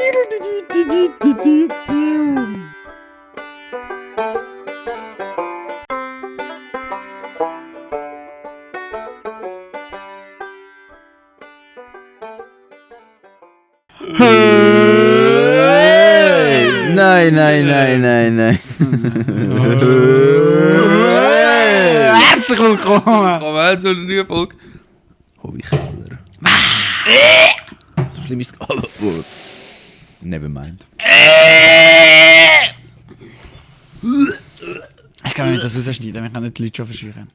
Nein. Herzlich willkommen! Willkommen zu einer neuen Folge. Hobbykeller. So schlimm ist es. Never mind. Ich kann nicht das rausschneiden, wir können nicht die Leute schon verscheuchen.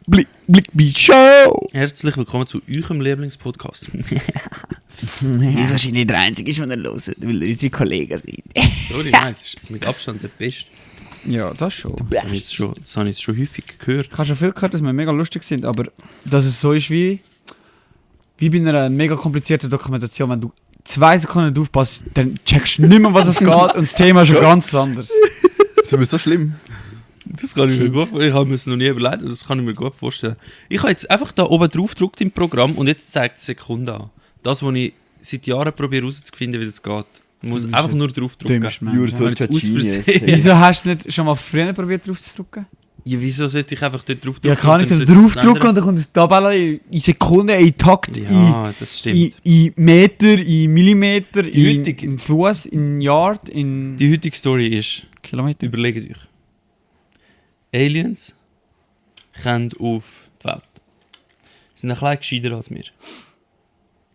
Blick, Show! Herzlich willkommen zu eurem Lieblingspodcast. Ist wahrscheinlich der einzige, den er hört, weil er unsere Kollegen sind. Sorry, nein, es ist mit Abstand der Beste. Ja, das schon. Das habe ich jetzt schon häufig gehört. Ich habe schon viel gehört, dass wir mega lustig sind, aber dass es so ist wie bei einer mega komplizierten Dokumentation. Wenn du 2 Sekunden nicht aufpasst, dann checkst du nicht mehr, was es geht und das Thema ist schon ganz anders. Das ist so schlimm. Das kann ich mir gut vorstellen. Ich habe mir es noch nie überlegt, aber das kann ich mir gut vorstellen. Ich habe jetzt einfach da oben drauf gedrückt im Programm und jetzt zeigt es Sekunden an. Das, was ich seit Jahren probiere herauszufinden, wie das geht. Ich muss einfach nur drauf drücken. Wieso hast du nicht schon mal früher probiert drauf zu drücken? Ja, wieso sollte ich einfach dort drauf drücken? Ja, kann ich so drauf drücken und dann kommt die Tabelle in Sekunden, in Takt, ja, das stimmt. in Meter, in Millimeter, Die in Fuß, in Yard, in Die heutige Story ist, Kilometer. überlegt euch. Aliens kommen auf die Welt. Sie sind ein bisschen gescheiter als wir.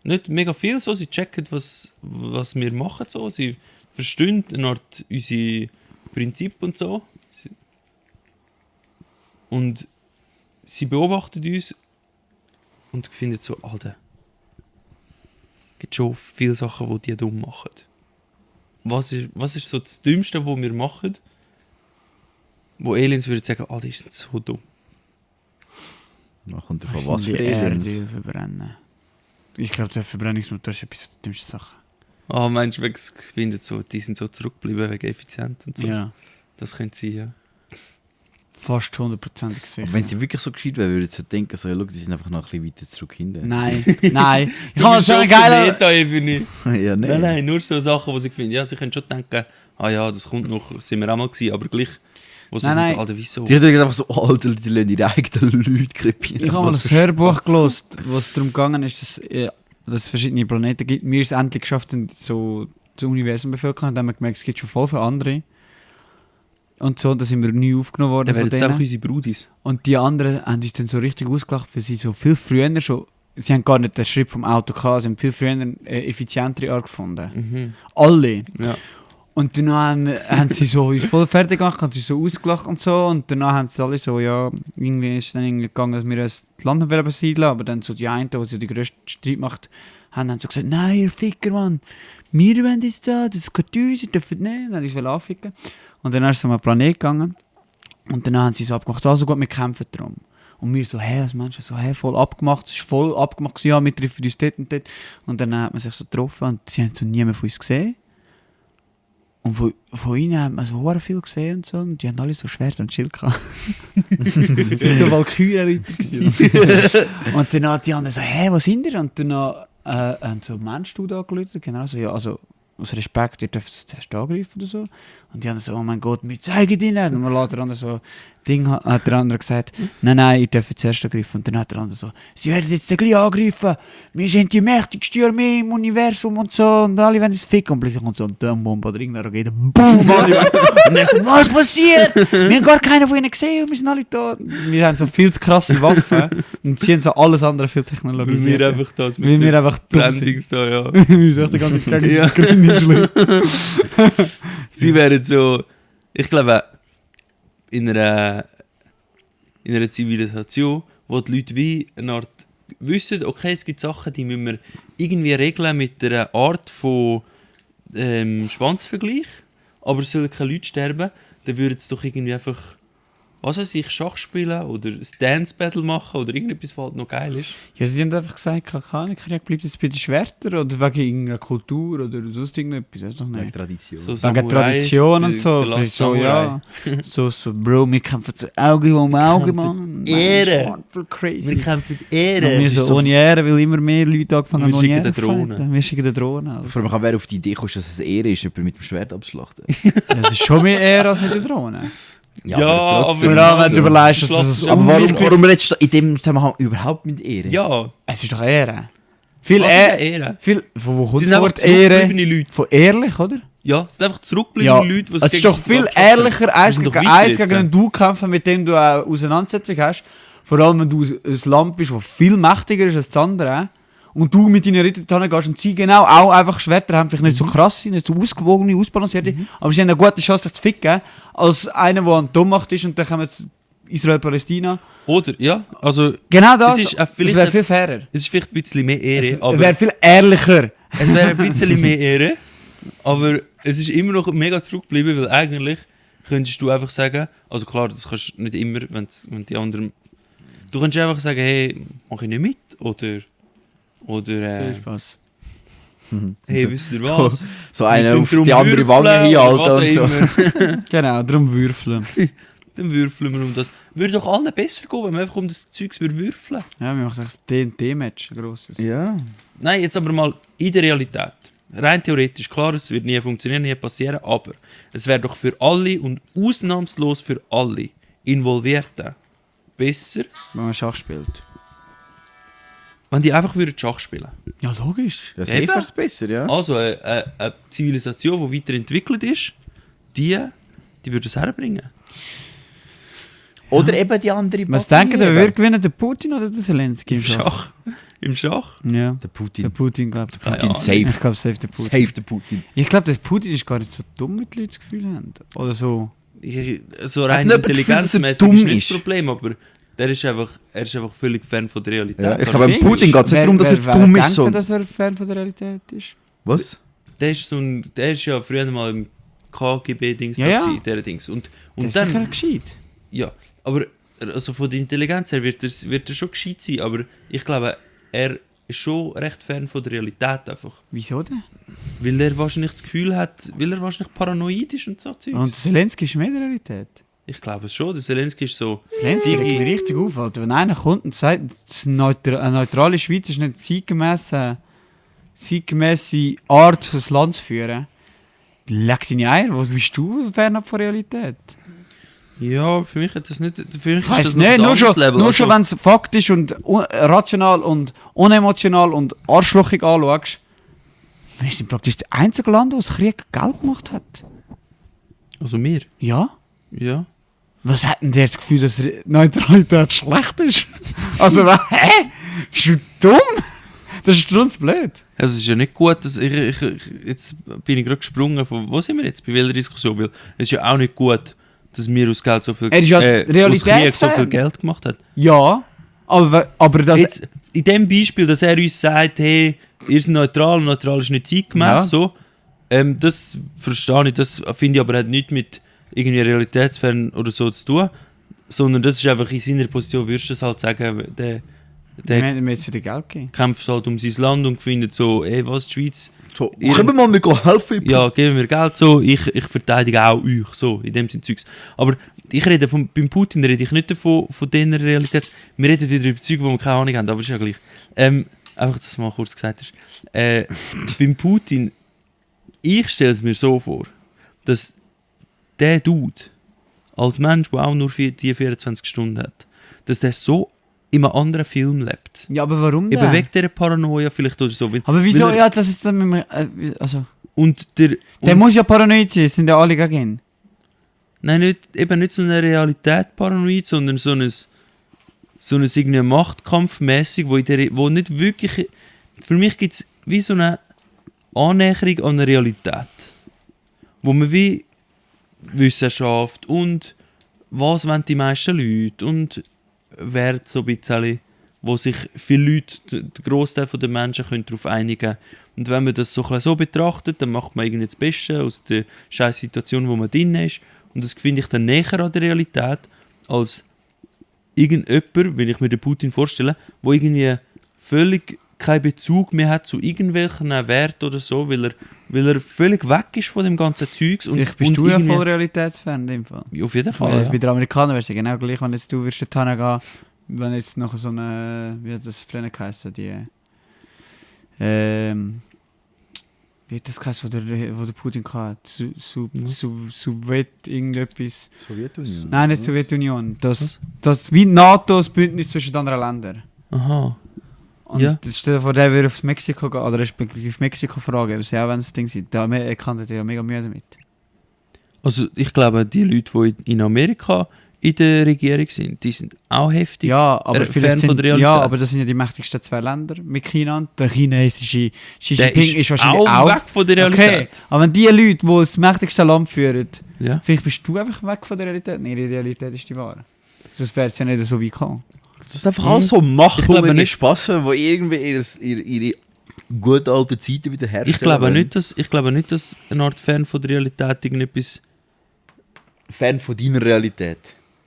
Nicht mega viel so, sie checken, was wir machen. So. Sie verstehen eine Art unsere Prinzipien und so. Und sie beobachten uns und finden so, Alter, es gibt schon viele Sachen, die die dumm machen. Was ist so das Dümmste, was wir machen, wo Aliens würden sagen, Alter, die sind so dumm? Man kommt davon, was die für Erde Aliens. verbrennen. Ich glaube, der Verbrennungsmotor ist etwas der dümmsten Sachen. Ah, meinst du, finden so, die sind so zurückgeblieben wegen Effizienz und so? Ja. Das könnte sein, ja. Fast 100% gesehen. Aber wenn sie wirklich so gescheit wären, würden sie denken, so, ja, schau, die sind einfach noch ein bisschen weiter zurück hinten. Nein. Ich habe so eine geile... Meta-Ebene. Ja, Nein, nur so Sachen, wo sie finden, ja, sie können schon denken, ah ja, das kommt noch, sind wir auch mal gewesen, aber gleich, wo sie sind so, Alter, wieso? Die denken einfach so, Alter, die lassen ihre eigenen Leute krepieren. Ich habe mal ein Hörbuch gelesen, wo es darum gegangen ist, dass es verschiedene Planeten gibt. Wir es endlich geschafft haben, so das Universum bevölkern. Dann haben wir gemerkt, es gibt schon voll viele andere. Und so, da sind wir neu aufgenommen worden. Dann von werden jetzt denen. auch unsere Brudis. Und die anderen haben uns dann so richtig ausgelacht, weil sie so viel früher schon... Sie haben gar nicht den Schritt vom Auto gehabt, sie haben viel früher eine effizientere Art gefunden. Mhm. Alle. Ja. Und dann haben sie so uns voll fertig gemacht, haben sie so ausgelacht und so. Und danach haben sie alle so, ja, irgendwie ist es dann irgendwie gegangen, dass wir das Land besiedeln wollen. Aber dann so die einen, die so die grösste Streitmacht haben so gesagt, nein, ihr Ficker, Mann, wir wollen das da, das gehört uns, ihr dürft nicht. Dann haben sie es anficken. Und dann ist es um einen Planet gegangen. Und dann haben sie so abgemacht, also gut, wir kämpfen darum. Und wir so, als Menschen, so, voll abgemacht, es war voll abgemacht, ja, wir treffen uns dort und dort. Und dann hat man sich so getroffen und sie haben so niemand von uns gesehen. Und von ihnen hat man so viel gesehen und so. Und die haben alle so Schwert und Schild gehabt. Sie waren so Valkyrie-Ritter gewesen. Und dann hat die anderen so, wo sind ihr? Und dann haben so Menschen da angerufen. Genau so, ja, also aus Respekt, ihr dürft es zuerst angreifen oder so. Und die haben so, oh mein Gott, wir zeigen die nicht. Und man lässt der andere so, hat der andere gesagt, nein, ihr dürft zuerst angreifen. Und dann hat der andere so, sie werden jetzt gleich angreifen. Wir sind die mächtigste Armee im Universum und so. Und alle wollen es ficken. Und plötzlich kommt so eine Turmbombe oder irgendeine Rakete. Boom! Und dann so, was passiert? Wir haben gar keinen von ihnen gesehen und wir sind alle tot. Wir haben so viel zu krasse Waffen. Und sie haben so alles andere viel technologisiert. Wir einfach das Weil wir einfach dumm sind. Brandings da, ja. Wir sind die ganze Zeit Ja. schlimm. Sie wären so, ich glaube, in einer Zivilisation, wo die Leute wie eine Art wissen, okay, es gibt Sachen, die müssen wir irgendwie regeln mit einer Art von Schwanzvergleich, aber es sollen keine Leute sterben, dann würden sie doch irgendwie einfach was weiß ich, Schach spielen oder ein Dance-Battle machen oder irgendetwas, was halt noch geil ist. Ja, sie haben einfach gesagt, kein Krieg bleibt jetzt bei den Schwertern oder wegen irgendeiner Kultur oder sonst irgendetwas, weiß doch Wegen nicht. Tradition. So Wegen Samurais, Tradition und so. der Last So, ja. Samurai. so, Bro, wir kämpfen zu Auge um Auge, Mann. Ehre. Mann, voll crazy. kämpfen Und Ehre. wir so ohne Ehre, weil immer mehr Leute angefangen haben, Wir ohne schicken Ehre den Drohnen. zu fighten. Wir schicken den Drohnen. Also. Vor allem, wer auf die Idee kommt, dass es Ehre ist, jemanden mit dem Schwert abzuschlachten. Das ist schon mehr Ehre als mit den Drohnen. Ja, aber trotzdem. Vor allem, wenn du überlegst, dass Schloss- es aber Aber umwelt- warum redest du in dem Zusammenhang überhaupt mit Ehre? Ja, Es ist doch Ehre. Viel was ist Ehre. eine Ehre? Viel, von wo Die kommt sind das einfach Wort Ehre? zurückgebliebene Leute. Von ehrlich, oder? Ja, es sind einfach zurückgebliebene Leute, die es ist doch viel ehrlicher, eins gegen eins gegen einen Du kämpfen, mit dem du eine Auseinandersetzung hast. Vor allem, wenn du ein Land bist, das viel mächtiger ist als das andere. Und du mit deinen Rittern gehst und sie genau auch einfach Schwerter haben, vielleicht nicht so krass sind, nicht so ausgewogen, ausbalanciert, aber sie haben eine gute Chance, dich zu ficken, als einer, der an Dummmacht ist und dann kommen Israel-Palästina. Oder, ja, also Genau das, Es ist auch das vielleicht wäre nicht- viel fairer. es ist vielleicht ein bisschen mehr Ehre, Es aber wäre viel ehrlicher. es wäre ein bisschen mehr Ehre, aber es ist immer noch mega zurückgeblieben, weil eigentlich könntest du einfach sagen, also klar, das kannst du nicht immer, wenn die anderen, du könntest einfach sagen, hey, mach ich nicht mit, oder Viel Spaß. hey, wisst ihr was? So einer Wir auf tun die drum andere würfeln Wange oder hinhalten was und auch so. immer. Genau, darum würfeln. Dann würfeln wir um das. Würde doch allen besser gehen, wenn wir einfach um das Zeugs würfeln. Ja, wir machen das TNT-Match, ein grosses. Ja. Nein, jetzt aber mal in der Realität. Rein theoretisch, klar, es wird nie funktionieren, nie passieren, aber es wäre doch für alle und ausnahmslos für alle Involvierten besser, Wenn man Schach spielt. wenn die einfach würden Schach spielen. Ja, logisch. Ja, safe Eben. wäre es besser, ja. Also eine Zivilisation, die weiterentwickelt ist, die würde es herbringen. Oder eben die andere Was Partie denken ihr, eben. wer gewinnt, der Putin oder der Zelensky im Im Schach? Schach. Im Schach? Ja, Der der Putin. Putin, glaube ich. Keine Putin Ahnung. safe. Ich glaube, safe der Putin. Safe der Putin. Ich glaube, der Putin ist gar nicht so dumm, wie die Leute das Gefühl haben. Oder so. So rein Hat nicht das Gefühl, dass er intelligenzmäßig dumm ist nicht ist? das Problem, aber er ist einfach völlig fern von der Realität. Ja, ich Also, glaube, beim Putin geht es nicht darum, dass er dumm ist. So. Denkt dass er fern von der Realität ist? Was? der ist ja früher mal im KGB-Dings Ja, ja. gewesen, der Dings. Und Der ist dann, sicher gescheit. ja, aber also von der Intelligenz her wird er schon gescheit sein, aber ich glaube, er ist schon recht fern von der Realität einfach. Wieso denn? Weil er wahrscheinlich das Gefühl hat, weil er wahrscheinlich paranoid ist und so Zeugs. Und Zelensky ist mehr der Realität. Ich glaube es schon, der Zelensky ist so... Zelensky Ziggy. regt mich richtig auf, Alter. Wenn einer kommt und sagt, eine neutrale Schweiz ist nicht zeitgemäße Art fürs Land zu führen, leg deine Eier, was bist du fernab von Realität? Ja, für mich hat das nicht... Für mich Ich weiss ist das noch ein nicht, nur anderes schon, Level. nur Also, schon wenn es faktisch und rational und unemotional und arschlochig anschaust, wir sind praktisch das einzige Land, das Krieg Geld gemacht hat. also wir? Ja? Ja. Was hat denn der das Gefühl, dass Neutralität schlecht ist? Also, hä? Bist du dumm? Das ist strunzblöd. Also es ist ja nicht gut, dass jetzt bin ich gerade gesprungen von... Wo sind wir jetzt? Bei welcher Diskussion? Weil es ist ja auch nicht gut, dass wir aus Geld so viel... Er ist ja aus Krieg so realitätsfern. viel Geld gemacht hat. Ja, aber das... Jetzt, in dem Beispiel, dass er uns sagt, hey, ihr seid neutral und neutral ist nicht zeitgemäß, Ja. so, das verstehe ich, das finde ich aber hat nichts mit irgendwie realitätsfern oder so zu tun, sondern das ist einfach in seiner Position, würdest du das halt sagen, der wir haben jetzt wieder Geld gegeben. kämpft halt um sein Land und findet so, ey, was, die Schweiz, So, Ihr- können wir mal mit helfen? ja, geben wir Geld, so, ich verteidige auch euch, so, in dem Sinne Zeugs. Aber ich rede beim Putin rede ich nicht davon, von dieser Realität, wir reden wieder über Zeug, wo wir keine Ahnung haben, aber ist ja gleich. Einfach, dass du mal kurz gesagt hast. Beim Putin, ich stelle es mir so vor, dass der Dude, als Mensch, der auch nur die 24 Stunden hat, dass der so in einem anderen Film lebt. Ja, aber warum Eben denn? wegen dieser Paranoia vielleicht oder so. Aber wieso? weil er- Ja, das ist dann mit mir, also... Und der... Der und- muss ja paranoid sein, sind ja alle gegen ihn. Nein, eben nicht so eine Realität paranoid, sondern so ein irgendwie Machtkampfmäßig, wo nicht wirklich... Für mich gibt es wie so eine Annäherung an eine Realität. Wo man wie Wissenschaft und was wollen die meisten Leute und Wert so ein bisschen, wo sich viele Leute, der Großteil der Menschen können darauf einigen können. Und wenn man das so, ein bisschen so betrachtet, dann macht man irgendwie das Beste aus der scheiß Situation, wo man drin ist. Und das finde ich dann näher an der Realität, als irgendjemand, wenn ich mir den Putin vorstelle, wo irgendwie völlig keinen Bezug mehr hat zu irgendwelchen Werten oder so, weil er völlig weg ist von dem ganzen Zeugs. Vielleicht bist du ja voll realitätsfern in dem Fall. Auf jeden Fall, Weil ja. bei den Amerikanern wäre es ja genau gleich, wenn jetzt du würdest dorthin gehen, wenn jetzt noch so eine, wie hat das früher geheißen, die, wie hat das geheißen, wo der Putin hatte? Sowjet irgendetwas. Sowjetunion? Nein, nicht Sowjetunion. Das wie NATO, das Bündnis zwischen den anderen Ländern. Aha. Und Ja. stell dir vor, der würde aufs Mexiko gehen, oder respektive auf Mexiko fragen, aber sie auch wenn es Ding sind. Da kann der ja mega Mühe damit. Also ich glaube, die Leute, die in Amerika in der Regierung sind, die sind auch heftig. Ja, aber fern vielleicht von sind, der Realität. ja, aber das sind ja die mächtigsten zwei Länder mit China. Und der chinesische Xi Der Jinping ist wahrscheinlich auch auch weg von der Okay, Realität. aber wenn die Leute, die das mächtigste Land führen, Ja. vielleicht bist du einfach weg von der Realität. Nein, die Realität ist die wahre. Sonst wäre es ja nicht so weit gekommen. Das ist einfach alles so Ich glaube Machthungernde nicht. Spassen, die irgendwie ihre gute alte Zeiten wieder herstellen. Ich glaube wollen. nicht, dass eine Art fern von der Realität irgendetwas... Fan von deiner Realität.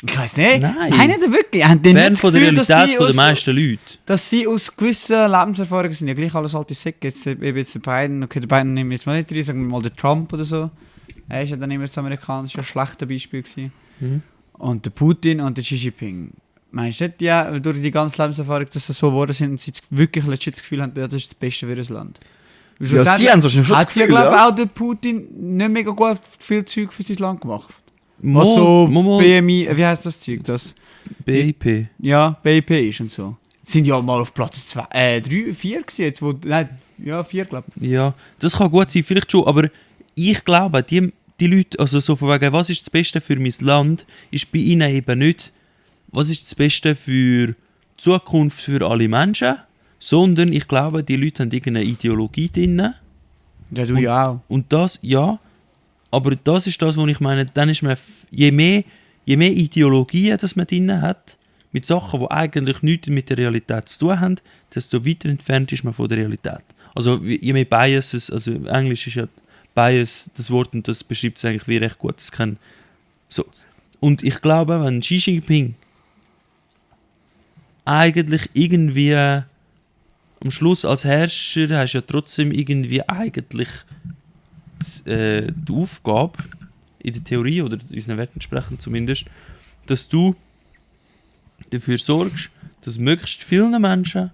Ich weiß nicht. Nein. Nein, nicht wirklich. Haben die Fern nicht von das der Gefühl, dass Realität die von den aus, meisten Leuten. dass sie aus gewissen Lebenserfahrungen sind ja gleich alles alte Säcke. Jetzt eben jetzt der Biden, okay, der Biden nehmen wir jetzt mal nicht rein, sagen wir mal der Trump oder so. Er ist ja dann immer das amerikanische, ein schlechtes Beispiel gewesen. Mhm. Und der Putin und der Xi Jinping. Meinst du nicht, ja, durch die ganze Lebenserfahrung, dass sie so geworden sind und sie jetzt wirklich legit das Gefühl haben, ja, das ist das Beste für das Land? Ja, sie haben so schon das hat ja, Gefühl, glaube ja. auch der Putin nicht mega gut viel Zeug für sein Land gemacht. Mal, Was so mal BMI, wie heißt das Zeug? Das, BIP. ja, BIP ist und so. Sind ja mal auf Platz 3, 4 gewesen jetzt, wo, nein, ja, 4 glaube ich. Ja, das kann gut sein, vielleicht schon, aber ich glaube, die Leute, also so von wegen, was ist das Beste für mein Land, ist bei ihnen eben nicht, was ist das Beste für die Zukunft für alle Menschen, sondern ich glaube, die Leute haben irgendeine Ideologie drin. Ja, du ja auch. Und das, ja, aber das ist das, was ich meine, dann ist man, je mehr Ideologien, das man drin hat, mit Sachen, die eigentlich nichts mit der Realität zu tun haben, desto weiter entfernt ist man von der Realität. Also je mehr Biases, also Englisch ist ja Bias das Wort und das beschreibt es eigentlich wie recht gut. Das kann, so. Und ich glaube, wenn Xi Jinping eigentlich irgendwie am Schluss als Herrscher hast du ja trotzdem irgendwie eigentlich die Aufgabe, in der Theorie oder unseren Werten entsprechend zumindest, dass du dafür sorgst, dass möglichst vielen Menschen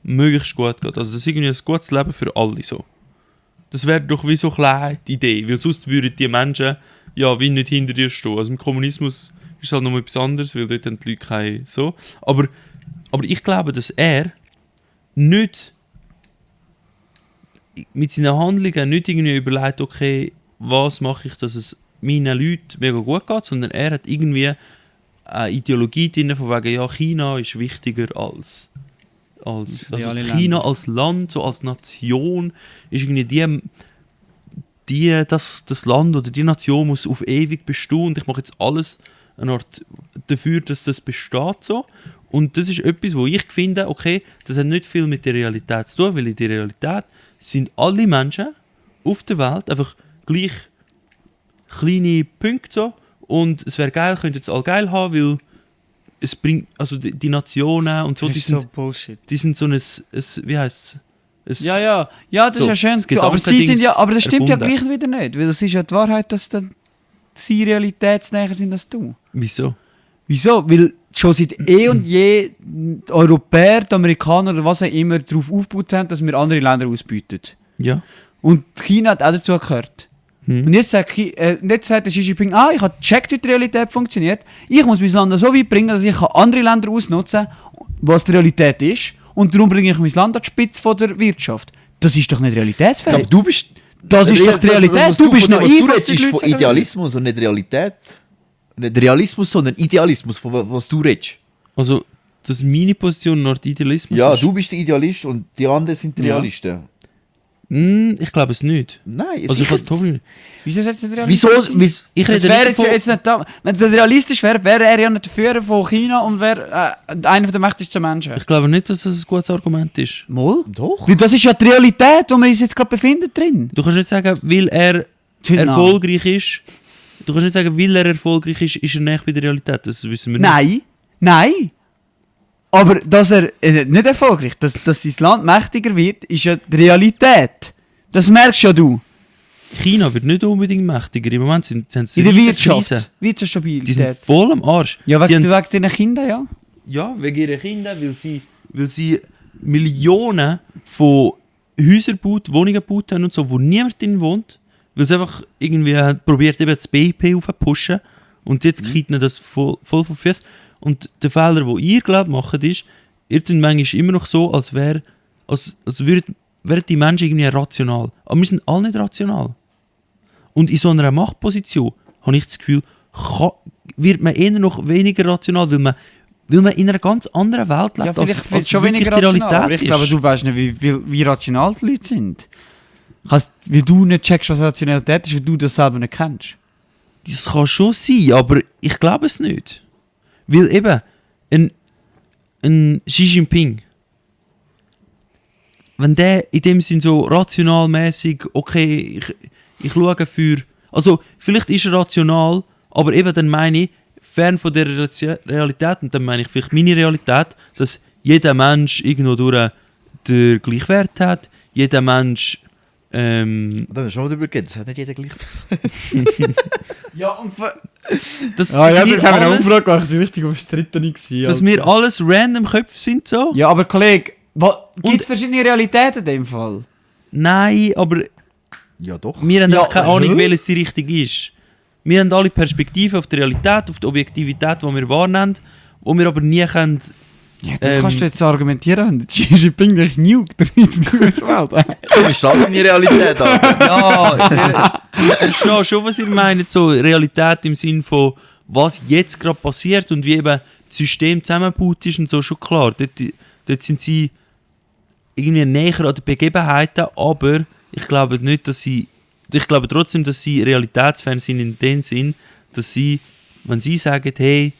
möglichst gut geht. Also das ist irgendwie ein gutes Leben für alle so. Das wäre doch wie so klein die Idee, weil sonst würden die Menschen ja wie nicht hinter dir stehen. Also im Kommunismus ist halt noch etwas anderes, weil dort haben die Leute keine so. Aber ich glaube, dass er nicht mit seinen Handlungen nicht irgendwie überlegt, okay, was mache ich, dass es meinen Leuten mega gut geht, sondern er hat irgendwie eine Ideologie drin, von wegen, ja, China ist wichtiger als also China als Land, so als Nation, ist irgendwie das Land oder die Nation muss auf ewig bestehen und ich mache jetzt alles eine Art dafür, dass das besteht so. Und das ist etwas, wo ich finde, okay, das hat nicht viel mit der Realität zu tun, weil in der Realität sind alle Menschen auf der Welt einfach gleich kleine Punkte so. Und es wäre geil, könnte jetzt alle geil haben, weil es bringt, also die Nationen und so, Das die ist so sind, Bullshit. die sind so ein wie heisst es? Ja, das So, ist ja schön. das Aber sie sind ja, aber das stimmt ja erfunden. gleich wieder nicht, weil es ist ja die Wahrheit, dass dann sie realitätsnäher sind als du. Wieso? Wieso? Weil schon seit und je die Europäer, die Amerikaner oder was auch immer darauf aufgebaut haben, dass wir andere Länder ausbeuten. Ja. Und China hat auch dazu gehört. Und jetzt sagt der Xi Jinping, ich habe gecheckt, wie die Realität funktioniert. Ich muss mein Land so weit bringen, dass ich andere Länder ausnutzen kann, was die Realität ist. Und darum bringe ich mein Land an die Spitze von der Wirtschaft. Das ist doch nicht realitätsfähig. Aber du bist... Das ist doch die Realität. Du bist naiv, Du was redest die Leute von sagen. Idealismus und nicht Realität. Nicht Realismus, sondern Idealismus, von was du redest. Also, das ist meine Position nach Idealismus. Ja, ist, du bist der Idealist und die anderen sind die Ja. Realisten. Ich glaube es nicht. Nein, Also ich Tobi, Wieso ist jetzt nicht Wieso? realistisch? ich Das rede wäre nicht jetzt nicht da. Wenn es realistisch wäre, wäre er ja nicht der Führer von China und wäre einer der mächtigsten Menschen. ich glaube nicht, dass das ein gutes Argument ist. Mal? Doch. Weil das ist ja die Realität, wo wir uns jetzt gerade befinden drin. Du kannst nicht sagen, weil er Zünd nach. erfolgreich ist, du kannst nicht sagen, weil er erfolgreich ist er näher bei der Realität. Das wissen wir nicht. Nein. Aber dass er nicht erfolgreich, dass sein Land mächtiger wird, ist ja die Realität. Das merkst ja du. China wird nicht unbedingt mächtiger. Im Moment sind sie In der riesen Wirtschaft. Krisen. Wirtschaftsstabilität. Die sind voll am Arsch. Ja, Die wegen haben- deinen Kindern, ja. Ja, wegen ihren Kindern, weil sie Millionen von Häusern gebaut, Wohnungen gebaut haben und so, wo niemand drin wohnt, weil sie einfach irgendwie probiert eben das BIP aufzupushen und jetzt kriegt ihnen das voll von Füßen. Und der Fehler, den ihr glaubt macht, ist, ihr tut manchmal immer noch so, als wären die Menschen irgendwie rational. Aber wir sind alle nicht rational. Und in so einer Machtposition habe ich das Gefühl, wird man eher noch weniger rational, weil man in einer ganz anderen Welt lebt, Ja, vielleicht als wird es schon wirklich weniger die rational, aber Realität ich glaube, ist. du weißt nicht, wie rational die Leute sind. Wie du nicht checkst, was Rationalität ist, weil du das selber nicht kennst. Das kann schon sein, aber ich glaube es nicht. Weil eben, ein Xi Jinping, wenn der in dem Sinn so rationalmäßig, okay, ich schaue für... Also, vielleicht ist er rational, aber eben dann meine ich, fern von der Realität, und dann meine ich vielleicht meine Realität, dass jeder Mensch irgendwo durch den gleichen Wert hat, jeder Mensch... Da ist schon darüber geredet, das hat nicht jeder gleich. Ja, und dass haben wir wir eine alles, Umfrage gemacht, die richtig umstritten war. dass wir alles random Köpfe sind so. Ja, aber Kollege, gibt Und- es verschiedene Realitäten in dem Fall? Nein, aber Ja, doch. wir haben Ja, einfach keine Ahnung, hä? welches die richtig ist. Wir haben alle Perspektiven auf die Realität, auf die Objektivität, die wir wahrnehmen, die wir aber nie können. Ja, das kannst du jetzt argumentieren, wenn der Xi Jinping dich nukt, dann ist es nicht Welt. Du bist halt in die Realität, Alter. Ja, ich verstehe schon, was ihr meint. So Realität im Sinn von, was jetzt gerade passiert und wie eben das System zusammengebaut ist und so, schon klar. Dort sind sie irgendwie näher an den Begebenheiten, aber ich glaube nicht, dass sie... Ich glaube trotzdem, dass sie realitätsfern sind in dem Sinn, dass sie, wenn sie sagen, hey,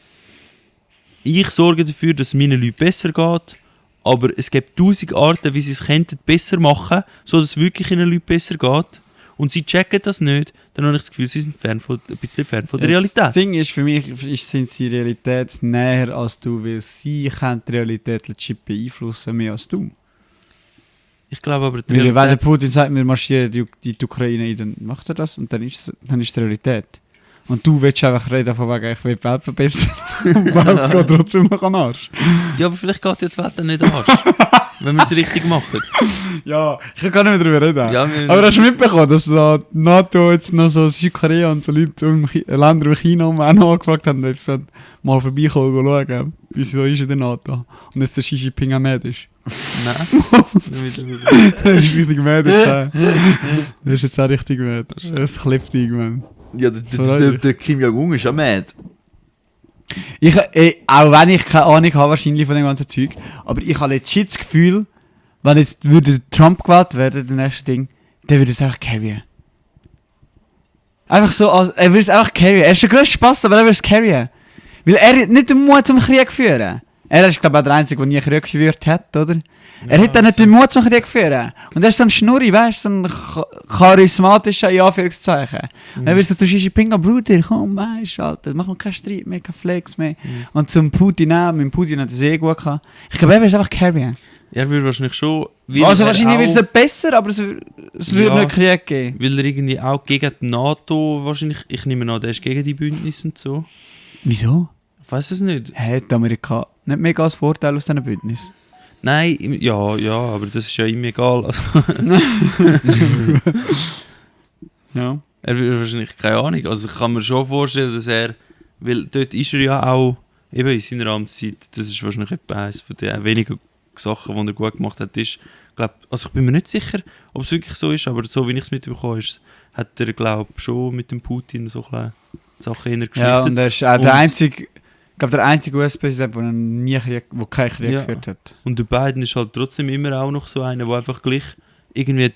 ich sorge dafür, dass es meinen Leuten besser geht, aber es gibt 1000 Arten, wie sie es könnten besser machen, sodass es wirklich ihnen Leuten besser geht, und sie checken das nicht, dann habe ich das Gefühl, sie sind ein bisschen fern von der Das Realität. Ding ist, für mich sind sie realitätsnäher als du, weil sie können die Realität legit beeinflussen, mehr als du. Ich glaube aber, die Weil wenn der Realität, Putin sagt, wir marschieren die Ukraine ein, dann macht er das und dann ist die Realität. Und du willst einfach reden von wegen, ich will die Welt verbessern. Und die Welt geht trotzdem noch an den Arsch. ja, aber vielleicht geht die Welt dann nicht an. Wenn wir es richtig machen. Ja, ich kann gar nicht mehr darüber reden. Ja, wir- Aber hast du mitbekommen, dass da die NATO jetzt noch so Südkorea und so Leute Länder wie China auch noch angefragt haben, ob sie mal vorbeikommen und schauen, wie sie so ist in der NATO. Und jetzt der Xi Jinping auch mad ist. Nein. Der ist richtig mad jetzt. Der ist jetzt auch richtig mad. Es klebt irgendwann. Ja, der Kim Jong-un ist ja mad. Auch wenn ich keine Ahnung habe wahrscheinlich von dem ganzen Zeug, aber ich habe legit das Gefühl, wenn jetzt würde Trump gewählt werden, der nächste Ding, der würde es einfach carryen. Einfach so, er würde es einfach carryen. Er ist der grösste Spaß, aber er würde es carryen. Weil er hat nicht den Mut zum Krieg führen. Er ist, glaube ich, auch der Einzige, der nie Krieg geführt hat, oder? Er hat dann nicht den Mut zum Krieg führen. Und er ist so ein Schnurri, weißt du, so ein charismatischer, in Anführungszeichen. Und er würde so zu Xi Jinping, Bruder, komm, weißt du, Alter, mach mal keinen Streit mehr, keinen Flex mehr. Und zum Putin auch, mit Putin hat er es gut gehabt. Ich glaube, er würde es einfach carryen. Er würde wahrscheinlich schon... weil Also er wahrscheinlich wird es auch- nicht besser, aber es würde Ja. nicht Krieg geben. Weil er irgendwie auch gegen die NATO wahrscheinlich... Ich nehme an, der ist gegen die Bündnisse und so. Wieso? Ich weiß es nicht. Hat Amerika nicht mega als Vorteil aus diesem Bündnis? Nein, ja, aber das ist ja ihm egal. Also, Ja. er würde wahrscheinlich keine Ahnung. Also ich kann mir schon vorstellen, dass er... Weil dort ist er ja auch... Eben in seiner Amtszeit, das ist wahrscheinlich etwa eines von den wenigen Sachen, die er gut gemacht hat, ist... Also ich bin mir nicht sicher, ob es wirklich so ist, aber so wie ich es mitbekommen habe, hat er, glaube ich, schon mit dem Putin so kleine Sachen hintergeschlichtet. Ja, und er ist auch Und- der einzige, ich glaube, der einzige US-Präsident, der nie Krieg, wo keinen Krieg Ja. geführt hat. Und der Biden ist halt trotzdem immer auch noch so einer, der einfach gleich irgendwie...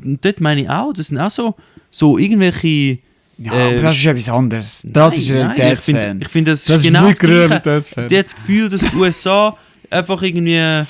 Und dort meine ich auch, das sind auch so irgendwelche... Ja, aber das ist etwas anderes. Das ist Realitätsfan. Ich finde, das Das ist ist genau das wirklich Gleiche. Realitätsfan. Die hat das Gefühl, dass die USA einfach irgendwie...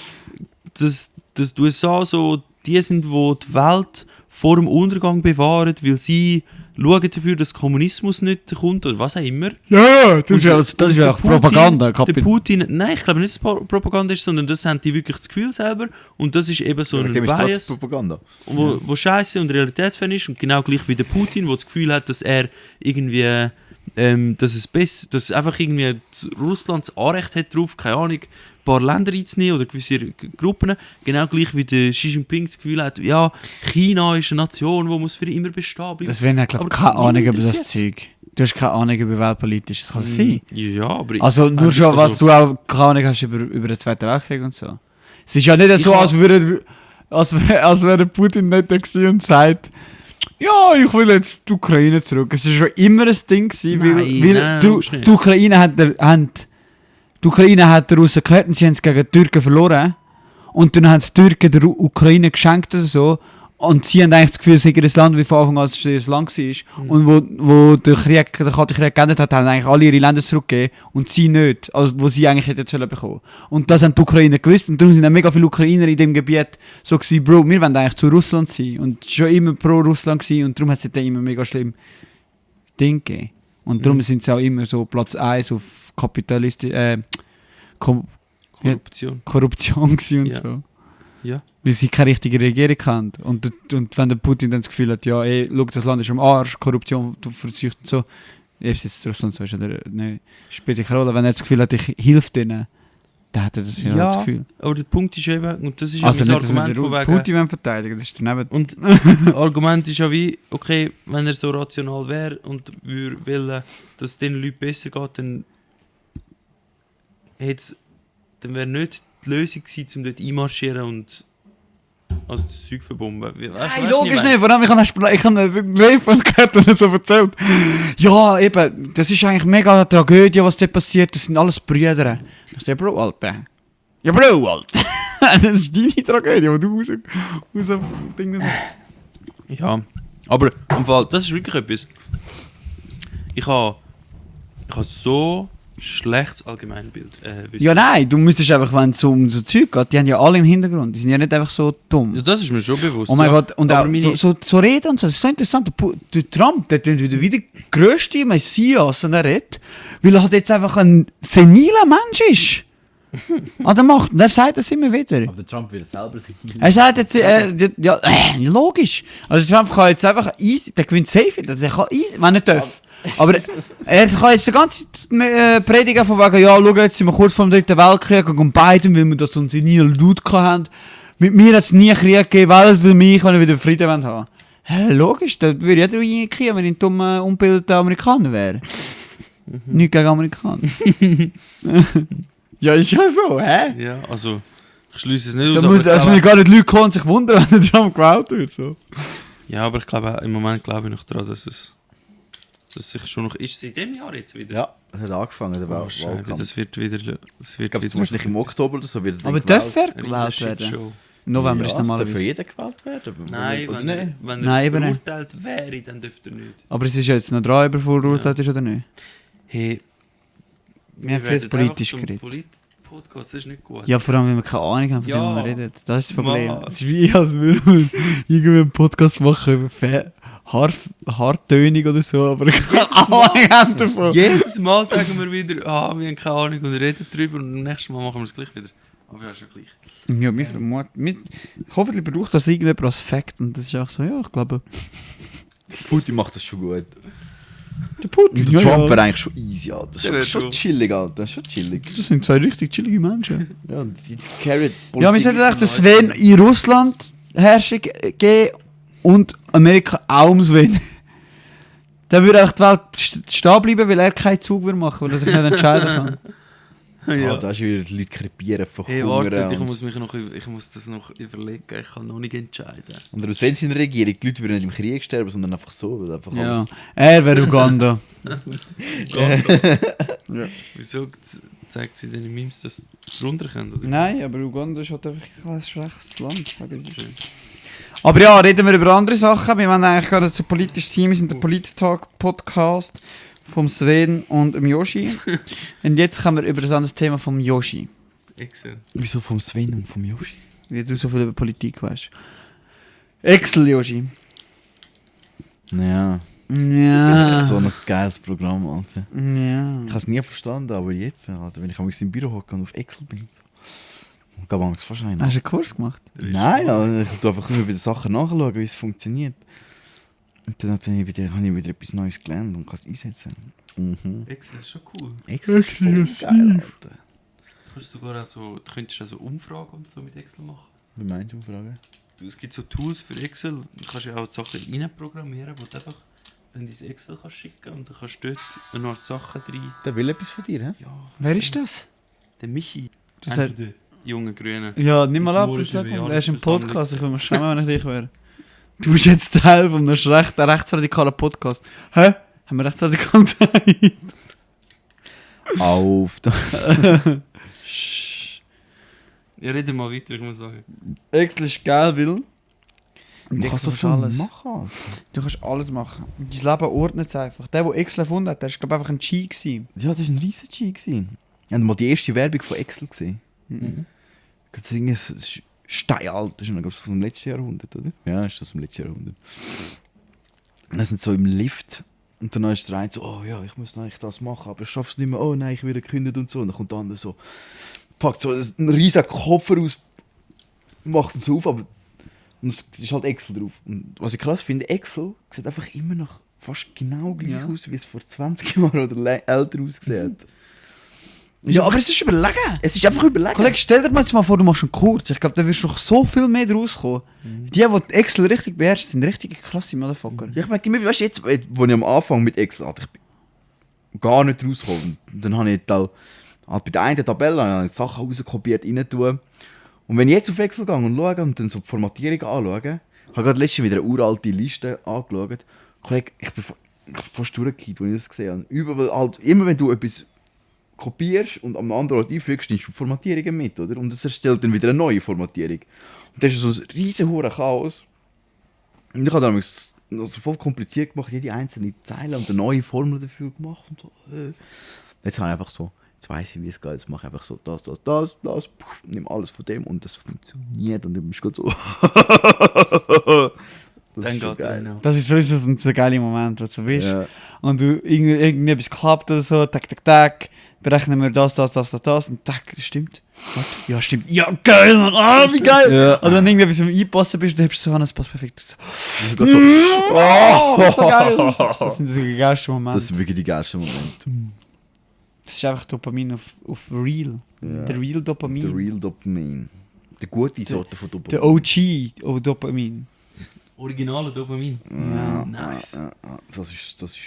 Dass die USA so die sind, die die Welt vor dem Untergang bewahren, weil sie schauen dafür, dass Kommunismus nicht kommt oder was auch immer. Ja, das Und ist ja der auch Propaganda. Der Putin, nein, ich glaube nicht, dass es Propaganda ist, sondern das haben die wirklich das Gefühl selber. Und das ist eben so ein Dem ist trotzdem Bias, Propaganda. wo scheiße und realitätsfern ist. Und genau gleich wie der Putin, der das Gefühl hat, dass er irgendwie, dass einfach irgendwie Russland das Anrecht hat drauf, keine Ahnung, ein paar Länder einzunehmen oder gewisse Gruppen. Genau gleich wie der Xi Jinping das Gefühl hat, ja, China ist eine Nation, die muss für immer bestehen bleiben. Das wäre, glaube ich, keine Ahnung über das Zeug. Du hast keine Ahnung über Weltpolitisches, kann es sein? Ja, aber... Also nur schon, was du auch keine Ahnung hast über den Zweiten Weltkrieg und so. Es ist ja nicht so, als wäre Putin nicht da gewesen und sagt, ja, ich will jetzt die Ukraine zurück. Es war schon immer ein Ding gewesen, weil die Ukraine hat den Russen gehört und sie haben es gegen die Türken verloren. Und dann haben die Türken der Ukraine geschenkt oder so. Und sie haben eigentlich das Gefühl, es sei ein Land, wie von Anfang an es ihr Land war. Und wo der Kalte Krieg geendet hat, haben eigentlich alle ihre Länder zurückgegeben und sie nicht. Also wo sie eigentlich hätten sollen bekommen. Und das haben die Ukrainer gewusst. Und darum sind dann mega viele Ukrainer in dem Gebiet so gewesen, Bro, wir wollen eigentlich zu Russland sein. Und schon immer pro Russland gewesen. Und darum hat es dann immer mega schlimm Dinge gegeben. Und darum sind sie auch immer so Platz 1 auf Korruption gewesen und Ja. so. Ja. Weil sie keine richtige Regierung haben. Und wenn der Putin dann das Gefühl hat, ja, ey, schau, das Land ist am Arsch, Korruption verzeugt und so. Ob es jetzt Russland so ist oder nicht, spielt keine Rolle. Wenn er das Gefühl hat, ich helfe denen, dann hat er das ja das Gefühl. Aber der Punkt ist eben, und das ist Also ja nicht, mein dass Argument wir von wegen... Putin verteidigen, das ist daneben. Und das Argument ist ja wie, okay, wenn er so rational wäre und würde wollen, dass es den Leuten besser geht, dann wäre nicht die Lösung gewesen, um dort einmarschieren und also das Zeug verbomben. Nein, logisch nicht. Vor allem, ich habe einen Leben gehört und so erzählt. Ja, eben, das ist eigentlich mega eine Tragödie, was dort passiert. Das sind alles Brüder. Ich sage, Bro, Alter. Ja, Bro, Alter. Das ist deine Tragödie, die du raus Ding hast. Ja, aber im Fall, das ist wirklich etwas. Ich habe so schlechtes Allgemeinbild. Ja, nein, du müsstest einfach, wenn es so um so Zeug geht, die haben ja alle im Hintergrund. Die sind ja nicht einfach so dumm. Ja, das ist mir schon bewusst. Oh mein ja. Gott, und aber auch so reden und so, das ist so interessant. Der Trump, der ist wieder der grösste Messias, und er redet, weil er halt jetzt einfach ein seniler Mensch ist. An der Macht. Und er sagt das immer wieder. Aber der Trump will selber sein. Er sagt jetzt, ja, logisch. Also Trump kann jetzt einfach easy, der gewinnt safe, der kann easy, wenn er darf. Aber er kann jetzt die ganze Zeit predigen von wegen, ja, schau, jetzt sind wir kurz vor dem 3. Weltkrieg und beiden, weil wir das so einen senilen Dude hatten. Mit mir hat es nie Krieg gegeben, weil für mich, wenn wir wieder Frieden haben wollen. Hä, logisch, da würde jeder reinkriegen, wenn ich ein dummer, unbildeter Amerikaner wäre. Nicht gegen Amerikaner. Ja, ist ja so, hä? Ja, also, ich schließe es nicht So aus. muss, Aber also mir gar nicht Leute kommen und sich wundern, wenn der Trump gewählt wird. So. ja, aber ich glaube, im Moment glaube ich noch daran, dass sich schon noch... Ist es in diesem Jahr jetzt wieder? Ja, es hat angefangen, der Oh, Scheibe, Wahlkampf. das wird wieder... Ich glaube, wahrscheinlich im Oktober oder so wird Aber darf er eine gewählt riesen werden? Shitshow. Im November ja, ist darf für normalerweise. jeden gewählt werden. Nein, oder wenn nicht? er Nein, eben nicht. verurteilt wäre, dann dürfte er nicht. Aber es ist ja jetzt noch dran, ob er verurteilt ist oder nicht. Hey, Wir haben viel politisch geredet. Podcast, das ist nicht gut. Ja, vor allem, wenn wir keine Ahnung haben, von Ja. dem wir reden. Das ist das Problem. Mann. Es ist wie, als würden wir irgendwie einen Podcast machen über Harttönig oder so, aber keine Ahnung haben davon. Jedes Mal sagen wir wieder, wir haben keine Ahnung und reden drüber und beim nächsten Mal machen wir es gleich wieder. Aber ja, schon gleich. Ja, wir vermuten. Hoffentlich braucht das irgendjemand als Fakt und das ist auch so, ja, ich glaube. Putin macht das schon gut. Der Putin, Und der Trump wäre eigentlich schon easy, Alter. Das Der wär ist schon schon- chillig, Alter. Das ist schon chillig. Das sind zwei richtig chillige Menschen. Ja, und die carry Ja, wir sollten echt den Sven in Russland Herrschung geben und Amerika auch um Sven. Dann würde echt die Welt stehen bleiben, weil er keinen Zug mehr machen würde, weil er sich nicht entscheiden kann. Ja, da ist wieder die Leute krepieren von Hey, Hunger warte, und- ich muss das noch überlegen, ich kann noch nicht entscheiden. Und aus wenn sie in der Regierung, die Leute würden nicht im Krieg sterben, sondern einfach so, weil einfach Ja. alles... Er wäre Uganda. Wieso zeigt sie denn in Memes, dass sie runterkommen? Oder? Nein, aber Uganda ist halt einfach ein schlechtes Land, sage ich. Aber ja, reden wir über andere Sachen. Wir wollen eigentlich gerade zu politisch sein. Wir sind der Polit-Talk-Podcast vom Sven und dem Yoshi. Und jetzt kommen wir über das andere Thema vom Yoshi. Excel. Wieso vom Sven und vom Yoshi? Wie du so viel über Politik weißt. Excel, Yoshi. Ja. Ja. So ein geiles Programm, Alter. Ja. Ich habe es nie verstanden, aber jetzt, Alter, wenn ich im Büro hocke und auf Excel bin. Und gehe manchmal fast rein. Hast du einen Kurs gemacht? Nein, ja, ich tue einfach nur wieder Sachen nachschauen, wie es funktioniert. Und dann habe ich wieder etwas Neues gelernt und kann es einsetzen. Mhm. Excel ist schon cool. Excel ist voll geil, Alter. Du könntest also Umfragen und so mit Excel machen. Wie meinst du, Frage? Es gibt so Tools für Excel, du kannst ja auch die Sachen reinprogrammieren, wo du einfach dann dein Excel kannst schicken und dann kannst du dort eine Art Sachen rein. Der will etwas von dir, hä? Ja, Wer ist das? Der Michi. Das Einer hat- der jungen Grünen. Ja, nimm mal ab und Morische sag mal. Er ist im Bejahtenversammlung. Podcast, ich würde mich schämen, wenn ich dich wäre. Du bist jetzt Teil von einem rechtsradikalen Podcast. Hä? Haben wir rechtsradikal gesagt? Auf. Ja, rede mal weiter, ich muss sagen. Excel ist geil, weil Man kann so Excel viel alles. machen. Du kannst alles machen. Dein Leben ordnet es einfach. Der Excel erfunden hat, der war glaube ich einfach ein G gewesen. Ja, das war ein riesen G. Ich habe mal die erste Werbung von Excel gesehen. Mhm. Das Ding ist steinalt. Das ist noch, glaub ich, aus dem letzten Jahrhundert, oder? Ja, ist aus dem letzten Jahrhundert. Und dann sind so im Lift. Und dann ist der eine so, oh ja, ich muss eigentlich das machen, aber ich schaffe es nicht mehr. Oh nein, ich werde gekündigt und so. Und dann kommt der andere so, packt so einen riesen Koffer aus, macht ihn so auf, aber und es ist halt Excel drauf. Und was ich krass finde, Excel sieht einfach immer noch fast genau gleich Ja. aus, wie es vor 20 Jahren oder älter ausgesehen hat. Ja, aber es ist überlegen. Es ist einfach überlegen. Kollege, stell dir mal jetzt mal vor, du machst einen Kurs. Ich glaube, da wirst du noch so viel mehr draus kommen. Die Excel richtig beherrschen, sind richtig krasse Motherfucker. Ja, ich merke immer, weißt du, jetzt, wo ich am Anfang mit Excel hatte, ich bin gar nicht rausgekommen. Und dann habe ich halt bei der einen Tabelle habe ich Sachen rauskopiert, rein tun. Und wenn ich jetzt auf Excel gehe und schaue und dann so die Formatierung anschaue, habe ich gerade letztens wieder eine uralte Liste angeschaut. Kollege, ich bin fast durchgekippt, als ich das gesehen habe. Überall, halt, immer wenn du etwas kopierst und am anderen Ort einfügst, nimmst du Formatierungen mit, oder? Und es erstellt dann wieder eine neue Formatierung. Und das ist so ein riesen Chaos. Und ich habe dann noch so voll kompliziert gemacht, jede einzelne Zeile und eine neue Formel dafür gemacht und so. Jetzt habe ich einfach so, jetzt weiss ich, wie es geht, jetzt mache ich einfach so das, nimm alles von dem und das funktioniert und dann bist du gerade so. Das Dann ist schon geht geil. einer. Das ist sowieso so ein geiler Moment, wo du so bist. Ja. Und du irgendwie etwas klappt oder so, tak, berechnen wir das und tak, das stimmt. Warte, ja, stimmt. Ja, geil, Mann, wie geil. Ja. Oder wenn du irgendetwas am Einpassen bist, dann hast du so, das passt perfekt. So, Ich bin gerade so, das ist so geil. Das sind so die geilsten Momente. das sind wirklich die geilsten Momente. Das ist einfach Dopamin auf Real. Ja. Der Real Dopamin. Der Real Dopamin. Die gute Sorte von Dopamin. Der OG Dopamin. Originale Dopamin. Ja. Nice. Ja, das ist Ich das,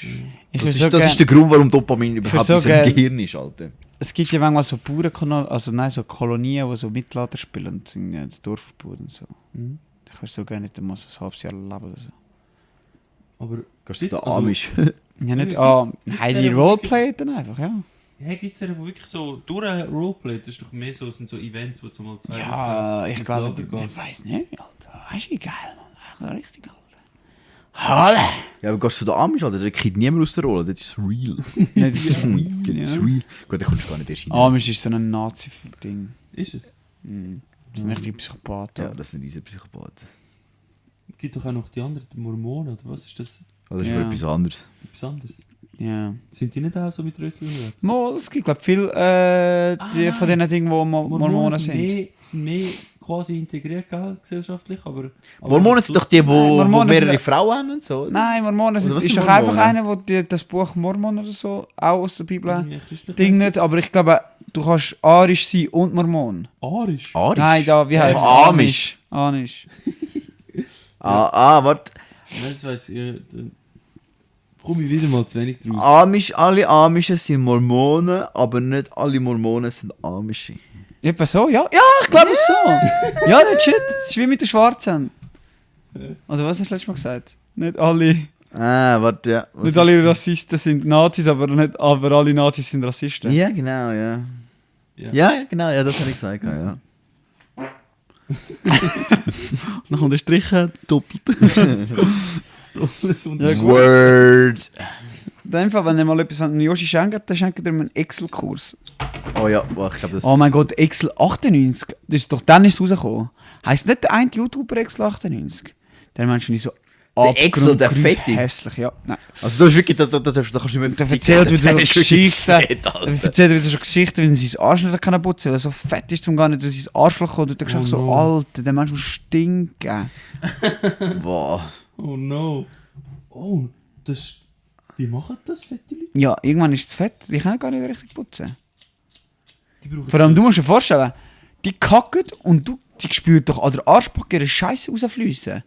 würde ist, so das gern- ist der Grund, warum Dopamin überhaupt so in unserem gern- Gehirn ist, Alter. Es gibt ja manchmal so Bauernkolonien, also nein, so Kolonien, die so Mittelalter spielen und sind ja das Dorf verbaut und so. Mhm. Ich würde so gerne nicht einmal so ein halbes Jahr leben oder so. Aber Gehst du Gibt's da also- Amish? Ja, nicht, Ja, gibt's nein, die der, wo Roleplay dann einfach, ja. ja, gibt es ja wirklich so durch ein Roleplay? Das ist doch mehr so, sind so Events, wo du mal 2 Ja, Wochen ich ins glaube, Lager gehst. ich weiß nicht, Alter. Weißt du, wie geil, Mann. Echt richtig, Alter. Halle! Ja, aber gehst du da Amish, Alter? Da kriegt niemand aus der Rolle. Das ist real. Ja, das ist Das real, ist ja. real. Gut, da kommst du gar nicht erst rein. Amish ist so ein Nazi-Ding. Ist es? Das sind richtige Psychopathen. Ja, das sind diese Psychopathen. Es gibt doch auch noch die anderen, die Mormonen, oder was ist das? Das ist Ja. aber etwas anderes. Etwas anderes. Ja. Sind die nicht auch so mit Rösseln unterwegs? Mal, es gibt, glaube ich, viele nein. von diesen Dingen, die Mormonen sind. Sind mehr quasi integriert, gell, gesellschaftlich, aber Mormonen sind doch die, Nein, Mormonen mehrere sind- Frauen haben und so. oder? Nein, Mormonen Oder was ist sind doch einfach Mormonen? einer, der das Buch Mormon oder so auch aus der Bibel irgendwie christlich Ding heisst. nicht, aber ich glaube, du kannst arisch sein und Mormon. Arisch? Arisch? Nein, da, wie heißt Amish. Amish. Warte. Nein, das weiss ich. Da komme ich wieder mal zu wenig draus. Alle Amische sind Mormonen, aber nicht alle Mormonen sind Amische. Etwa so, ja? Ja, ich glaube es so. Ja, das shit, das ist wie mit den Schwarzen. Also was hast du letztes Mal gesagt? Nicht alle, Warte, ja. Was nicht ist alle das? Rassisten sind Nazis, aber alle Nazis sind Rassisten. Ja, genau, ja. Ja. Ja, genau, ja, das habe ich gesagt, ja. Dann kommt der Strich doppelt. Ja, Word. In dem Fall, wenn ihr mal etwas an Yoshi schenkt, dann schenkt ihr ihm einen Excel-Kurs. Oh ja, ich glaube das... Oh mein Gott, Excel 98, das ist doch dann ist es rausgekommen. Heisst nicht der eine YouTuber Excel 98? Der Mensch nicht so, Der Excel, der abgrundgrün Fette. hässlich, ja. Nein. Also du hast wirklich, da kannst du nicht mehr Der erzählt wieder so Der ist wirklich Geschichten. fett, Er Alter. erzählt wieder so Geschichten, wie er sein Arschloch nicht kann putzen kann, weil er so fett ist, um gar nicht durch sein Arschloch kommt. Und du denkst Oh einfach so, no. Alter, der Mensch muss stinken. Boah. Oh no. Oh, das... Wie machen das fette Leute? Ja, irgendwann ist es zu fett, die können gar nicht richtig putzen. Die brauchen Vor allem, du so- musst dir vorstellen, die kacken und die spüren doch an der Arschbacke ihre Scheiße rausfließen.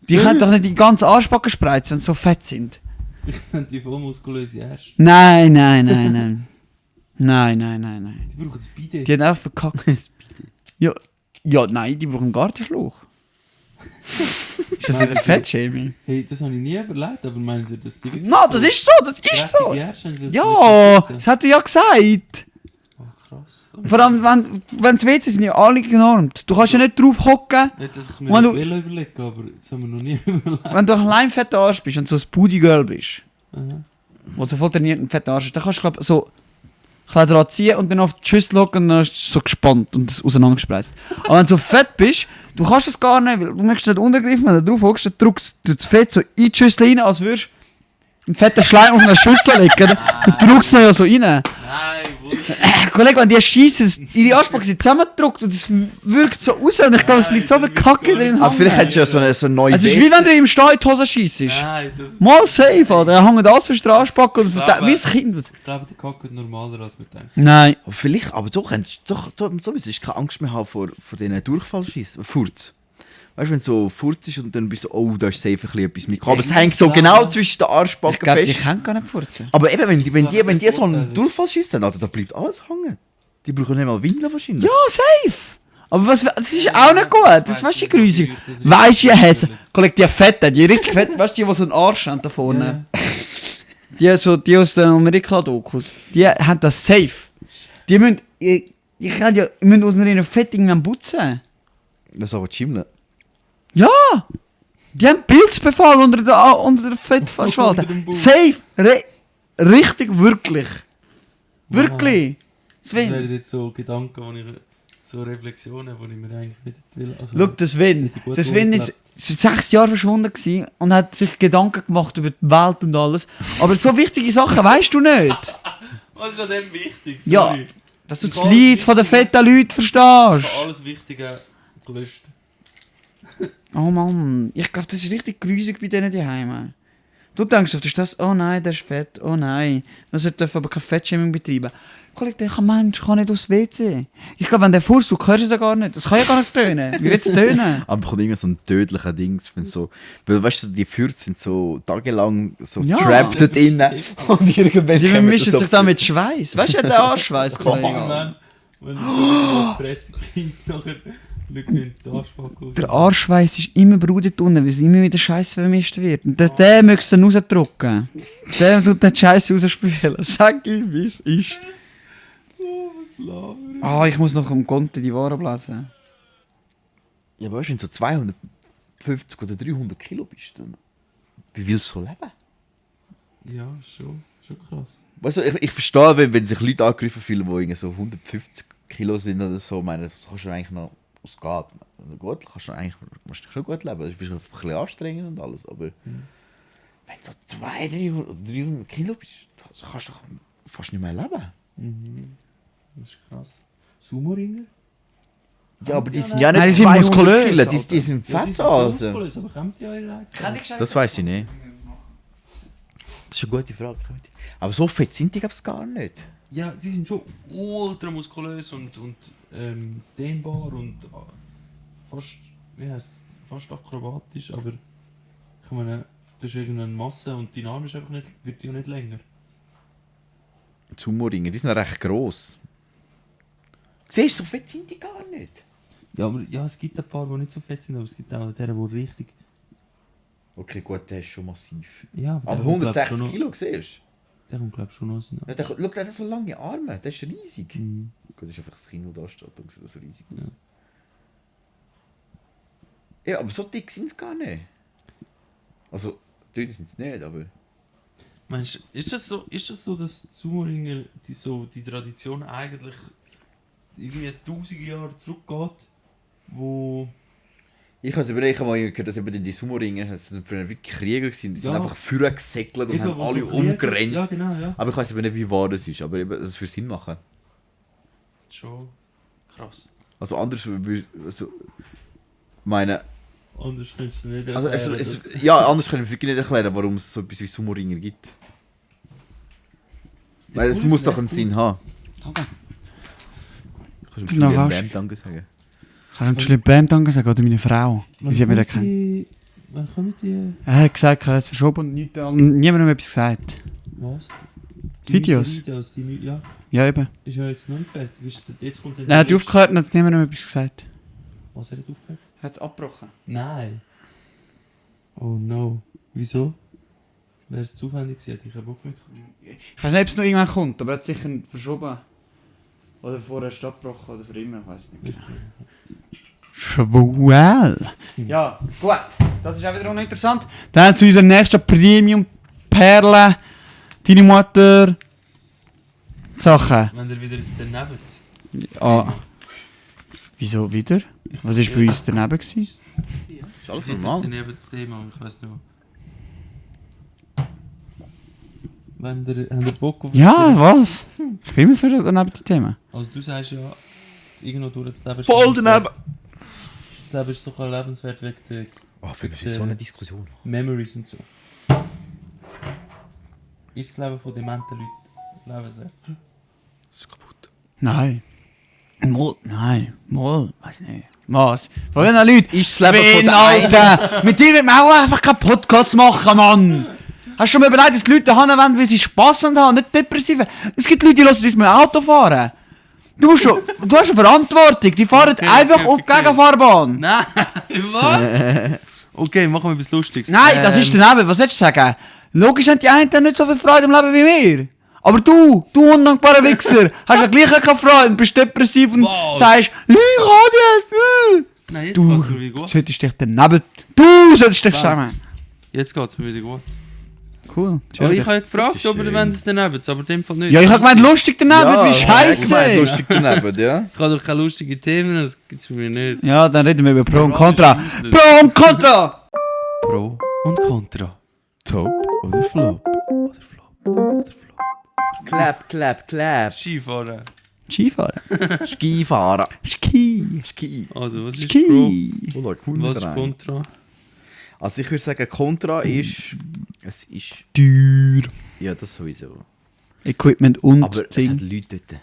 Die können doch nicht die ganze Arschbacke spreizen, wenn sie so fett sind. Vielleicht haben die voll muskulöse Ärsche. Nein, nein, nein, nein. Nein, nein, nein, nein. Die brauchen das Bidet. Die haben einfach verkackt. Ja, ja, nein, die brauchen einen Gartenschlauch. Ist das wieder Fettshaming? Hey, das habe ich nie überlegt, aber meinen Sie, dass die wirklich No, das ist so, das ist so. dreckige Ärsche haben, die das Ja, wirklich putzen? das hat er ja gesagt. Oh, krass. Vor allem, wenn die WC sind ja alle genormt. Du kannst ja nicht drauf hocken, Nicht, dass ich mir Wenn das du- will überlegen, aber das haben wir noch nie überlegt. wenn du ein klein fetter Arsch bist und so ein Booty Girl bist, Aha. wo so voll trainiert und fetter Arsch ist, dann kannst du glaub, so ein dran ziehen und dann auf die Schüssel hocken und dann ist es so gespannt und das auseinandergespreizt. Aber wenn du so fett bist, du kannst es gar nicht, weil du möchtest nicht untergreifen, wenn du drauf hockst, dann drückst du das Fett so in die Schüssel rein, als würdest du einen fetten Schleim auf einer Schüssel legen. Und drückst ihn ja so rein. Nein, wo Kollege, wenn die schießen, ihre Arschbacke sind zusammengedrückt und es wirkt so raus und ich glaube, es bleibt so viel Kacke drin Aber hängen. vielleicht hättest du ja so eine neue Es ist wie wenn du im Stall in die Hose schiessest. Nein, das... Mal safe, Alter. Er hängt alles zwischen der Arschbacke und Aber- wie ein Kind. Ich glaube, die kacken normaler, als wir denken. Nein. Aber vielleicht, aber du könntest doch sowieso keine Angst mehr haben vor diesen Durchfallschießen. Furz. Weißt du, wenn du so Furz ist und dann bist du so, oh, da ist safe ein bisschen etwas mit. Aber es hängt so Ja. genau zwischen den Arschbacken Ich glaube, die fest. können gar nicht furzen. Aber eben, wenn glaube, die das so einen Vorteil ist- Durchfallschiss haben, Alter, da bleibt alles hängen. Die brauchen nicht mal Windeln wahrscheinlich. Ja, safe. Aber was, das ist auch nicht gut. Das weißt du, die Grüße. Das ist Weißt du, die richtig Häse. Kollege, die Fetten, die richtig fetten, weißt du, die so einen Arsch haben da vorne. Die aus den Amerika-Dokus. Die haben das safe. Die müssen, ich kann ja, müssen unter ihren Fettingen putzen. Das ist aber Chimle. Ja! Die haben Pilzbefall unter der Fettfaschalte. Unter dem Bauch. Safe! Richtig, wirklich. Wirklich. Das wären Sven. jetzt so Gedanken, so Reflexionen, die ich mir eigentlich nicht will. Also, Schau, der Sven. Hätte gut Der Sven ist umgelebt. seit 6 Jahren verschwunden gewesen und hat sich Gedanken gemacht über die Welt und alles. Aber so wichtige Sachen weißt du nicht. Was ist an dem wichtig? Ja. Sorry. Dass du Ich das weiß Lied nicht, von den wie- fetten Leuten Ich verstehst. habe alles Wichtige gelöscht. Oh Mann, ich glaube, das ist richtig grusig bei denen daheim. Du denkst auf der Straße, oh nein, der ist fett, oh nein. Man sollte aber kein Fettshaming betreiben. Kollege, der Mensch kann nicht aufs WC. Ich glaube, wenn der Fuß, du hörst es ja gar nicht. Das kann ja gar nicht tönen. Wie wird es tönen? Aber kommt irgendwie so ein tödlicher Ding, wenn so, weil weißt du, die Fürze sind so tagelang so Ja. trapped dort innen und irgendwann Die kommen mischen so sich da mit Schweiß. Weißt du, ja, der Arschschweiß, Oh Kollege. Mann, wenn du so in die Fresse kriegst, nachher schaut mir die Arschbacke aus. Der Arschschweiß ist immer brudet unten, weil es immer wieder Scheiß vermischt wird. Und der möchtest du dann rausdrücken. Der tut den Scheiß rausspülen. Sag ich, wie es ist. Was laber ich? Ah, ich muss noch am Konto die Ware blasen. Ja, aber weißt du, wenn du so 250 oder 300 Kilo bist, dann wie willst du so leben? Ja, schon krass. Weißt du, ich verstehe, wenn sich Leute angegriffen fühlen, die irgendwie so 150 Kilo sind oder so, meine, das kannst du eigentlich noch, es geht. Also gut, kannst du eigentlich, musst du schon gut leben, das ist ein bisschen anstrengend und alles, aber wenn du 200, 300 oder 300 Kilo bist, dann kannst du doch fast nicht mehr leben. Mhm. Das ist krass. Sumo-Ringer? Ja, aber die Ja, sind ja nein, nicht die sind 200 muskulös, Kilo, Alter. die sind Ja, die fett, sind so Alter. muskulös, aber kommt ja ihre Das weiß ich nicht. Das ist eine gute Frage. Aber so fett sind die, glaube ich, gar nicht. Ja, die sind schon ultra muskulös und dehnbar und fast, wie heisst, fast akrobatisch, aber ich meine, du hast irgendeine Masse und dein Arm ist einfach nicht, wird ja nicht länger. Die Sumo-Ringer, die sind recht gross. Siehst du, so fett sind die gar nicht. Ja, aber ja, es gibt ein paar, die nicht so fett sind, aber es gibt auch deren, die richtig... Okay, gut, der ist schon massiv. Ja, Aber der kommt, glaub ich, 160 schon Kilo, siehst noch, der kommt, glaube ich, schon noch aus. du? Schau, der hat so lange Arme, der ist riesig. Mhm. Gut, das ist einfach das Kinn, das da steht, da sieht das so riesig Ja. aus. Ja, aber so dick sind sie gar nicht. Also, dünn sind sie nicht, aber... Meinst du, ist das so, dass die Sumo-Ringer die Tradition eigentlich irgendwie tausende Jahre zurückgeht, wo Ich habe es überlegt, weil ich gehört, dass eben die Sumo-Ringer, das sind früher wirklich Krieger gewesen, die sind Ja. einfach vorher gesäckelt und haben wo alle so umgerannt. Ja, genau, ja. Aber ich weiß eben nicht, wie wahr das ist, aber eben, das für Sinn machen. Schon krass. Also anders, also, meine, Anders kannst du nicht also erklären. ja, anders kann ich wirklich nicht erklären, warum es so etwas wie Sumo-Ringer gibt. Weil es muss doch einen Sinn haben. Danke. Kannst du Na, mir was? Bam Danke sagen? Kann ich schon Bam Danke sagen, oder meine Frau? Wie sie hat mir erkannt. Wann kommen die... Er hat gesagt, er hat es verschoben und niemandem etwas gesagt. Was? Videos? Videos, ja. Ja, eben. Ist ja jetzt noch nicht fertig. Jetzt kommt Er hat aufgehört und hat niemandem etwas gesagt. Was, er hat aufgehört? Er hat es abgebrochen. Nein. Oh no. Wieso? Wäre es zu aufwendig gewesen, hätte ich keinen Bock mehr gehabt. Ich weiß nicht, ob es noch irgendwann kommt, aber er hat sicher verschoben. Oder vorher abgebrochen oder für immer, ich weiß nicht. Schwuel. Ja, gut. Das ist auch wieder uninteressant. Dann zu unserer nächsten Premium-Perle. Deine Mutter. Sachen. Wenn ihr wieder jetzt daneben Ah. Wieso wieder? Was war bei uns daneben? Gewesen? Ist alles Jetzt ist normal. daneben das Thema, ich weiß nicht. Wenn ihr, habt ihr Bock auf Ja, was? Ich bin immer für daneben die Themen. Also du sagst ja, irgendwo durch das Leben ist Voll lebenswert. daneben! Das Leben ist so lebenswert wegen der Oh, für mich ist so eine Diskussion. Memories und so. Ist das Leben von dementen Leuten lebenswert? Das ist kaputt. Nein. Nein. Weiß nicht. Was? Von welchen Leuten? Ist das Leben von Sven, der Alter! Mit dir wird man auch einfach keinen Podcast machen, Mann! Hast du schon mal überlegt, dass die Leute haben wollen, weil sie Spass haben, nicht depressiv werden? Es gibt Leute, die lassen uns mit dem Auto fahren. Du hast eine Verantwortung. Die fahren einfach auf die Gegenfahrbahn. Nein! Was? Okay, machen wir etwas Lustiges. Nein, das ist daneben. Was sollst du sagen? Logisch haben die einen nicht so viel Freude im Leben wie wir. Aber du undankbarer Wichser, hast ja gleich keine Freude und bist depressiv und Wow. sagst, ich kann das. Nein, jetzt Du geht's mir wieder gut. solltest dich daneben... Du solltest dich schämen. Jetzt geht's mir wieder gut. Cool. Aber ich habe ja Das gefragt, ist ob ihr schön. wollt es daneben, aber in dem Fall nicht. Ja, ich habe gemeint, lustig daneben, wie scheiße. lustig daneben, ja. Ich habe doch keine lustigen Themen, das gibt's bei mir nicht. Ja, dann reden wir über Pro und Contra. Pro Pro und Contra! und Contra. Top oder Flop? Oder Flop. Oder Flop. Clap, clap, clap. Skifahren. Skifahren. Skifahren. Ski. Ski. Also, was ist Pro? Ski. Oder cool Was ist Contra? Also ich würde sagen, Contra ist... Es ist... Teuer. Ja, das sowieso. Equipment und Aber es Ding. hat Leute dort.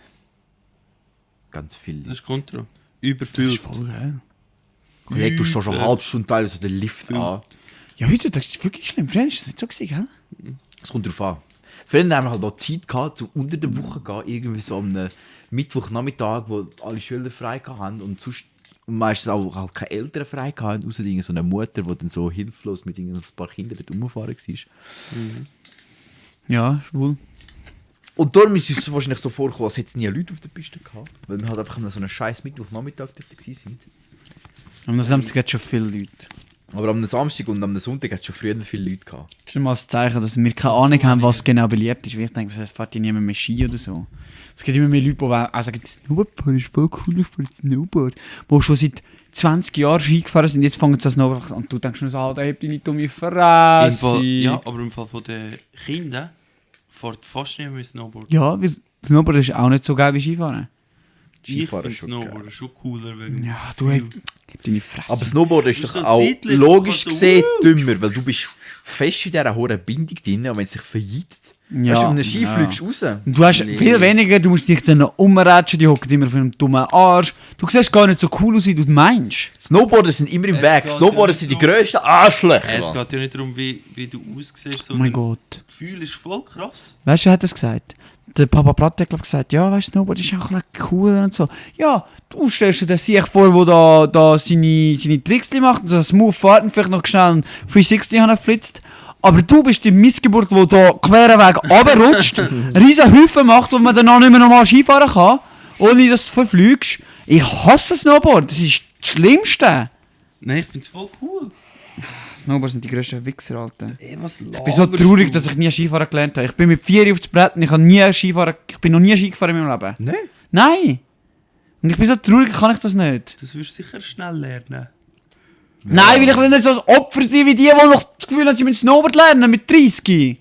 Ganz viele Das Leute. ist Contra. Das Überfüllt. ist voll geil. Kollege, du stehst schon eine halbe Stunde teilweise den Lift an. Ja, heute das ist wirklich schlimm. Früher ist das nicht so gewesen, gell? Es kommt drauf an. Früher haben wir halt noch Zeit gehabt, um unter der Woche zu gehen, irgendwie so am Mittwochnachmittag, wo alle Schüler frei hatten und sonst und meistens auch halt keine Eltern frei hatten, außer so eine Mutter, die dann so hilflos mit ein paar Kindern dort rumgefahren war. Ja, schwul. Und darum ist es wahrscheinlich so vorgekommen, als hätte es nie Leute auf der Piste gehabt, weil wir halt einfach an so einem scheiß Mittwochnachmittag dort waren. Und das haben sie schon viele Leute. Aber am Samstag und am Sonntag hat es schon früher viele Leute gehabt. Das ist mal das Zeichen, dass wir keine Ahnung haben, was genau beliebt ist. Weil ich denke, es fährt ja niemand mehr Ski oder so. Es gibt immer mehr Leute, die auch sagen, Snowboard ist voll cool, ich fahre Snowboard. Die schon seit 20 Jahren Ski gefahren sind, jetzt fangen sie an Snowboard an. Und du denkst nur so, da habt ihr nicht dumme Im Fresse. Fall, ja, aber im Fall von den Kindern fährt fast niemand mit Snowboard. Ja, weil Snowboard ist auch nicht so geil wie Skifahren. Ich Skifahren finde ist schon Snowboard geil. schon cooler. Wegen Ja, du hast deine Fresse. Aber Snowboard ist Das doch ist auch so seitlich, logisch du kannst gesehen so, dümmer, weil du bist fest in dieser hohen Bindung drin und wenn es sich verjagt, ja, weißt du, auf einem Ski ja. fliegst du raus. Und du hast Nee. viel weniger, du musst dich dann noch umratschen, die hocken immer auf einem dummen Arsch. Du siehst gar nicht so cool aus, wie du meinst. Snowboarder sind immer im Es Weg. geht Snowboarder ja sind die nicht darum- grössten Arschlöcher. Es Mann. geht ja nicht darum, wie du aussiehst, Oh mein sondern Gott. das Gefühl ist voll krass. Weißt du, wer hat das gesagt? Der Papa Platte hat glaub, gesagt, ja, weißt du, Snowboard ist auch ein bisschen cooler und so. Ja, du stellst dir den Sieg vor, der da seine Tricks macht, und so smooth fährt und vielleicht noch schnell einen 360 flitzt. Aber du bist die Missgeburt, die da queren Weg runterrutscht, riesen Hüfe macht, wo man dann auch nicht mehr normal Skifahren kann, ohne dass du verfliegst. Ich hasse Snowboard, das ist das Schlimmste. Nein, ich finde es voll cool. Snowboard sind die grössten Wichser, Alter. Ey, was Ich bin so traurig, dass ich nie Skifahren gelernt habe. Ich bin mit 4 aufs Brett und ich bin noch nie Ski gefahren in meinem Leben. Nein. Nein! Und ich bin so traurig, kann ich das nicht. Das wirst du sicher schnell lernen. Nein, weil ich will nicht so ein Opfer sein wie die noch das Gefühl haben, sie müssen Snowboard lernen mit 30.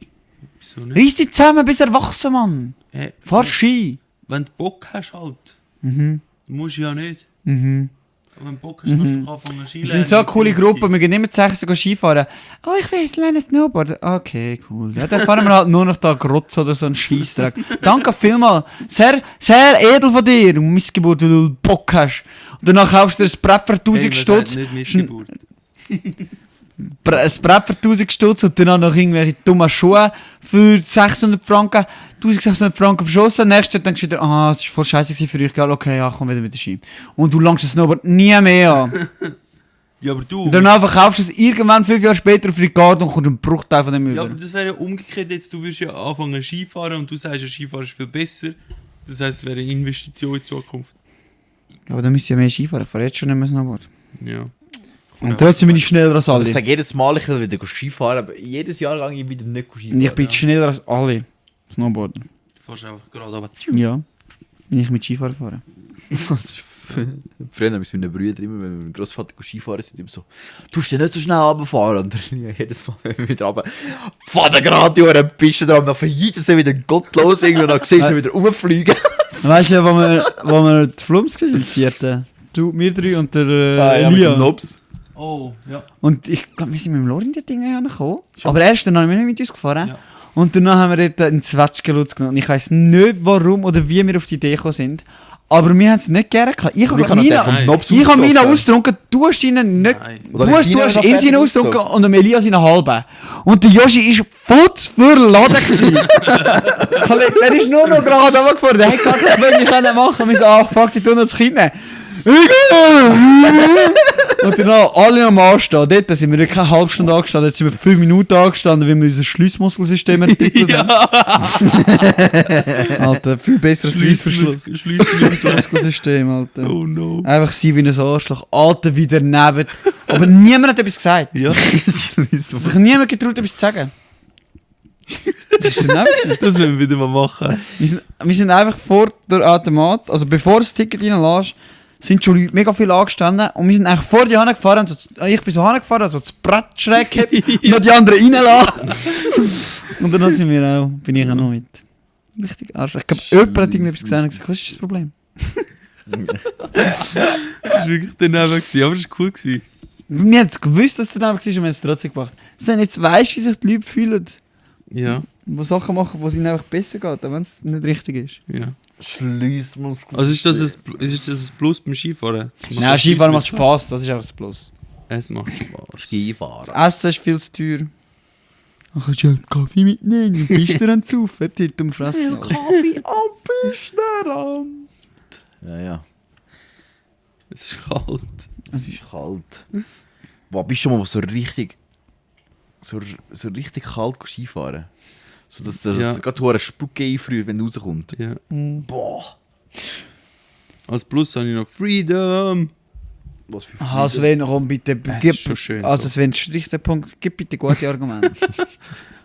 Wieso nicht? Reiss dich zusammen, bis erwachsen, Mann. Fahr Ski. Wenn du Bock hast halt. Mhm. Du musst ja nicht. Mhm. Aber wenn du Bock hast, kannst du anfangen Ski Wir sind so eine coole Gruppe, wir gehen immer zu sogar Skifahren. Oh, ich will jetzt lernen Snowboard. Okay, cool. Ja, dann fahren wir halt nur noch da Grotz oder so einen Scheissdreck. Danke vielmals. Sehr, sehr edel von dir, du Missgeburt, weil du Bock hast. Und danach kaufst du dir ein Brett für 1000 Stutz. Nicht Missgeburt. Ein Brett für 1000 Stutz und dann noch irgendwelche dummen Schuhe für 600 Franken. 1600 Franken verschossen. Nächstes denkst du wieder, das war voll scheiße für euch. Gell? Okay, ja, komm wieder mit der Ski. Und du langst das Snowboard nie mehr an. Ja, aber du... Und dann verkaufst du es irgendwann 5 Jahre später auf Ricardo und kommst einen Bruchteil von dem Ja, über. aber das wäre ja umgekehrt jetzt. Du würdest ja anfangen Skifahren und du sagst, ja, Skifahren ist viel besser. Das heisst, es wäre eine Investition in die Zukunft. Aber dann müsst ihr mehr Skifahren. Ich fahre jetzt schon nicht mehr Snowboard. Ja. Und trotzdem bin ich schneller als Ich alle. sage jedes Mal, ich will wieder Skifahren, aber jedes Jahr gehe ich wieder nicht Skifahren. Und ich bin schneller als alle Snowboarden. Du fährst einfach gerade aber... Ja. Wenn ich mit Skifahren fahre. Früher haben wir mit meinen Brüdern immer, wenn wir mit meinem Großvater Skifahren sind, immer so, tust du nicht so schnell runterfahren? Und dann jedes Mal, wenn wir wieder runter, fahr da gerade die Ohren Piste dran, dann verjagt sie wieder gottlos irgendwie und dann siehst du wieder rumfliegen. Weißt du, wo wir die Flums waren, das 4. Du, wir 3 und der Ja, mit Elia. dem Nobs. Oh, ja. Und ich glaube, wir sind mit dem Lorin die Dinge hergekommen. Aber erst dann haben wir nicht mit uns gefahren. Ja. Und danach haben wir dort einen Zwetschgenlutz genommen. Und ich weiss nicht, warum oder wie wir auf die Idee gekommen sind. Aber wir haben es nicht gerne gehabt. Ich habe den meine vom Nobs meinen ausgesoffen. ausgetrunken, du hast ihn nicht... Nein. Oder Du hast Tina in noch seinen fertig ausgetrunken ausgesoffen. und dem Elias in einen halben. Und der Joshi war futz verladen gewesen. Der ist nur noch gerade runtergefahren. Der hätte gar nichts mehr machen. Wir so, fuck, die tun das Kind nehmen. Und dann alle am Anstehen. Dort sind wir nicht keine halbe Stunde angestanden, jetzt sind wir 5 Minuten angestanden, weil wir unser Schliessmuskelsystem entwickelt haben. Alter, viel besseres Schliessmuskelsystem, Alter. Oh no. Einfach sein wie ein Arschloch. Alter, wie daneben. Aber niemand hat etwas gesagt. Ja. Es hat sich niemand getraut, etwas zu sagen. Das ist daneben gewesen. Das müssen wir wieder mal machen. Wir sind einfach vor der Automat, also bevor du das Ticket reinlässt, sind schon Leute mega viel angestanden und wir sind eigentlich vor die Hand gefahren. So, ich bin so hingefahren, also das Brett schräg gehabt und noch die anderen reinlassen. Und dann sind wir auch, bin ich auch noch mit. Richtig Arsch. Ich glaube, jemand hat irgendetwas gesagt und gesagt, was ist das Problem? Das war wirklich daneben gewesen, aber es war cool gewesen. Wir haben es gewusst, dass es daneben war und wir haben es trotzdem gemacht. Also jetzt weisst du, wie sich die Leute fühlen, Ja, die Sachen machen, wo es ihnen einfach besser geht, auch wenn es nicht richtig ist. ja. Schliessmuskel. Also ist das ein Plus beim Skifahren? Nein, Skifahren macht Spaß, das ist einfach das Plus. Es macht Spaß. Skifahren. Das Essen ist viel zu teuer. Dann kannst du ja Kaffee mitnehmen und bist du dann zu auf, habt ihr dumm Fressen. Kaffee am Pistenrand. Ja, ja. Es ist kalt. Es ist kalt. Boah, bist du schon mal so richtig kalt Skifahren? So dass Ja. gerade eine Spucke einfriert, wenn du rauskommst. Ja. Boah. Als Plus habe ich noch Freedom. Was für Ah, Sven, komm bitte, Es gib, ist schon schön also so. Sven, strich den Punkt, gib bitte gute Argumente.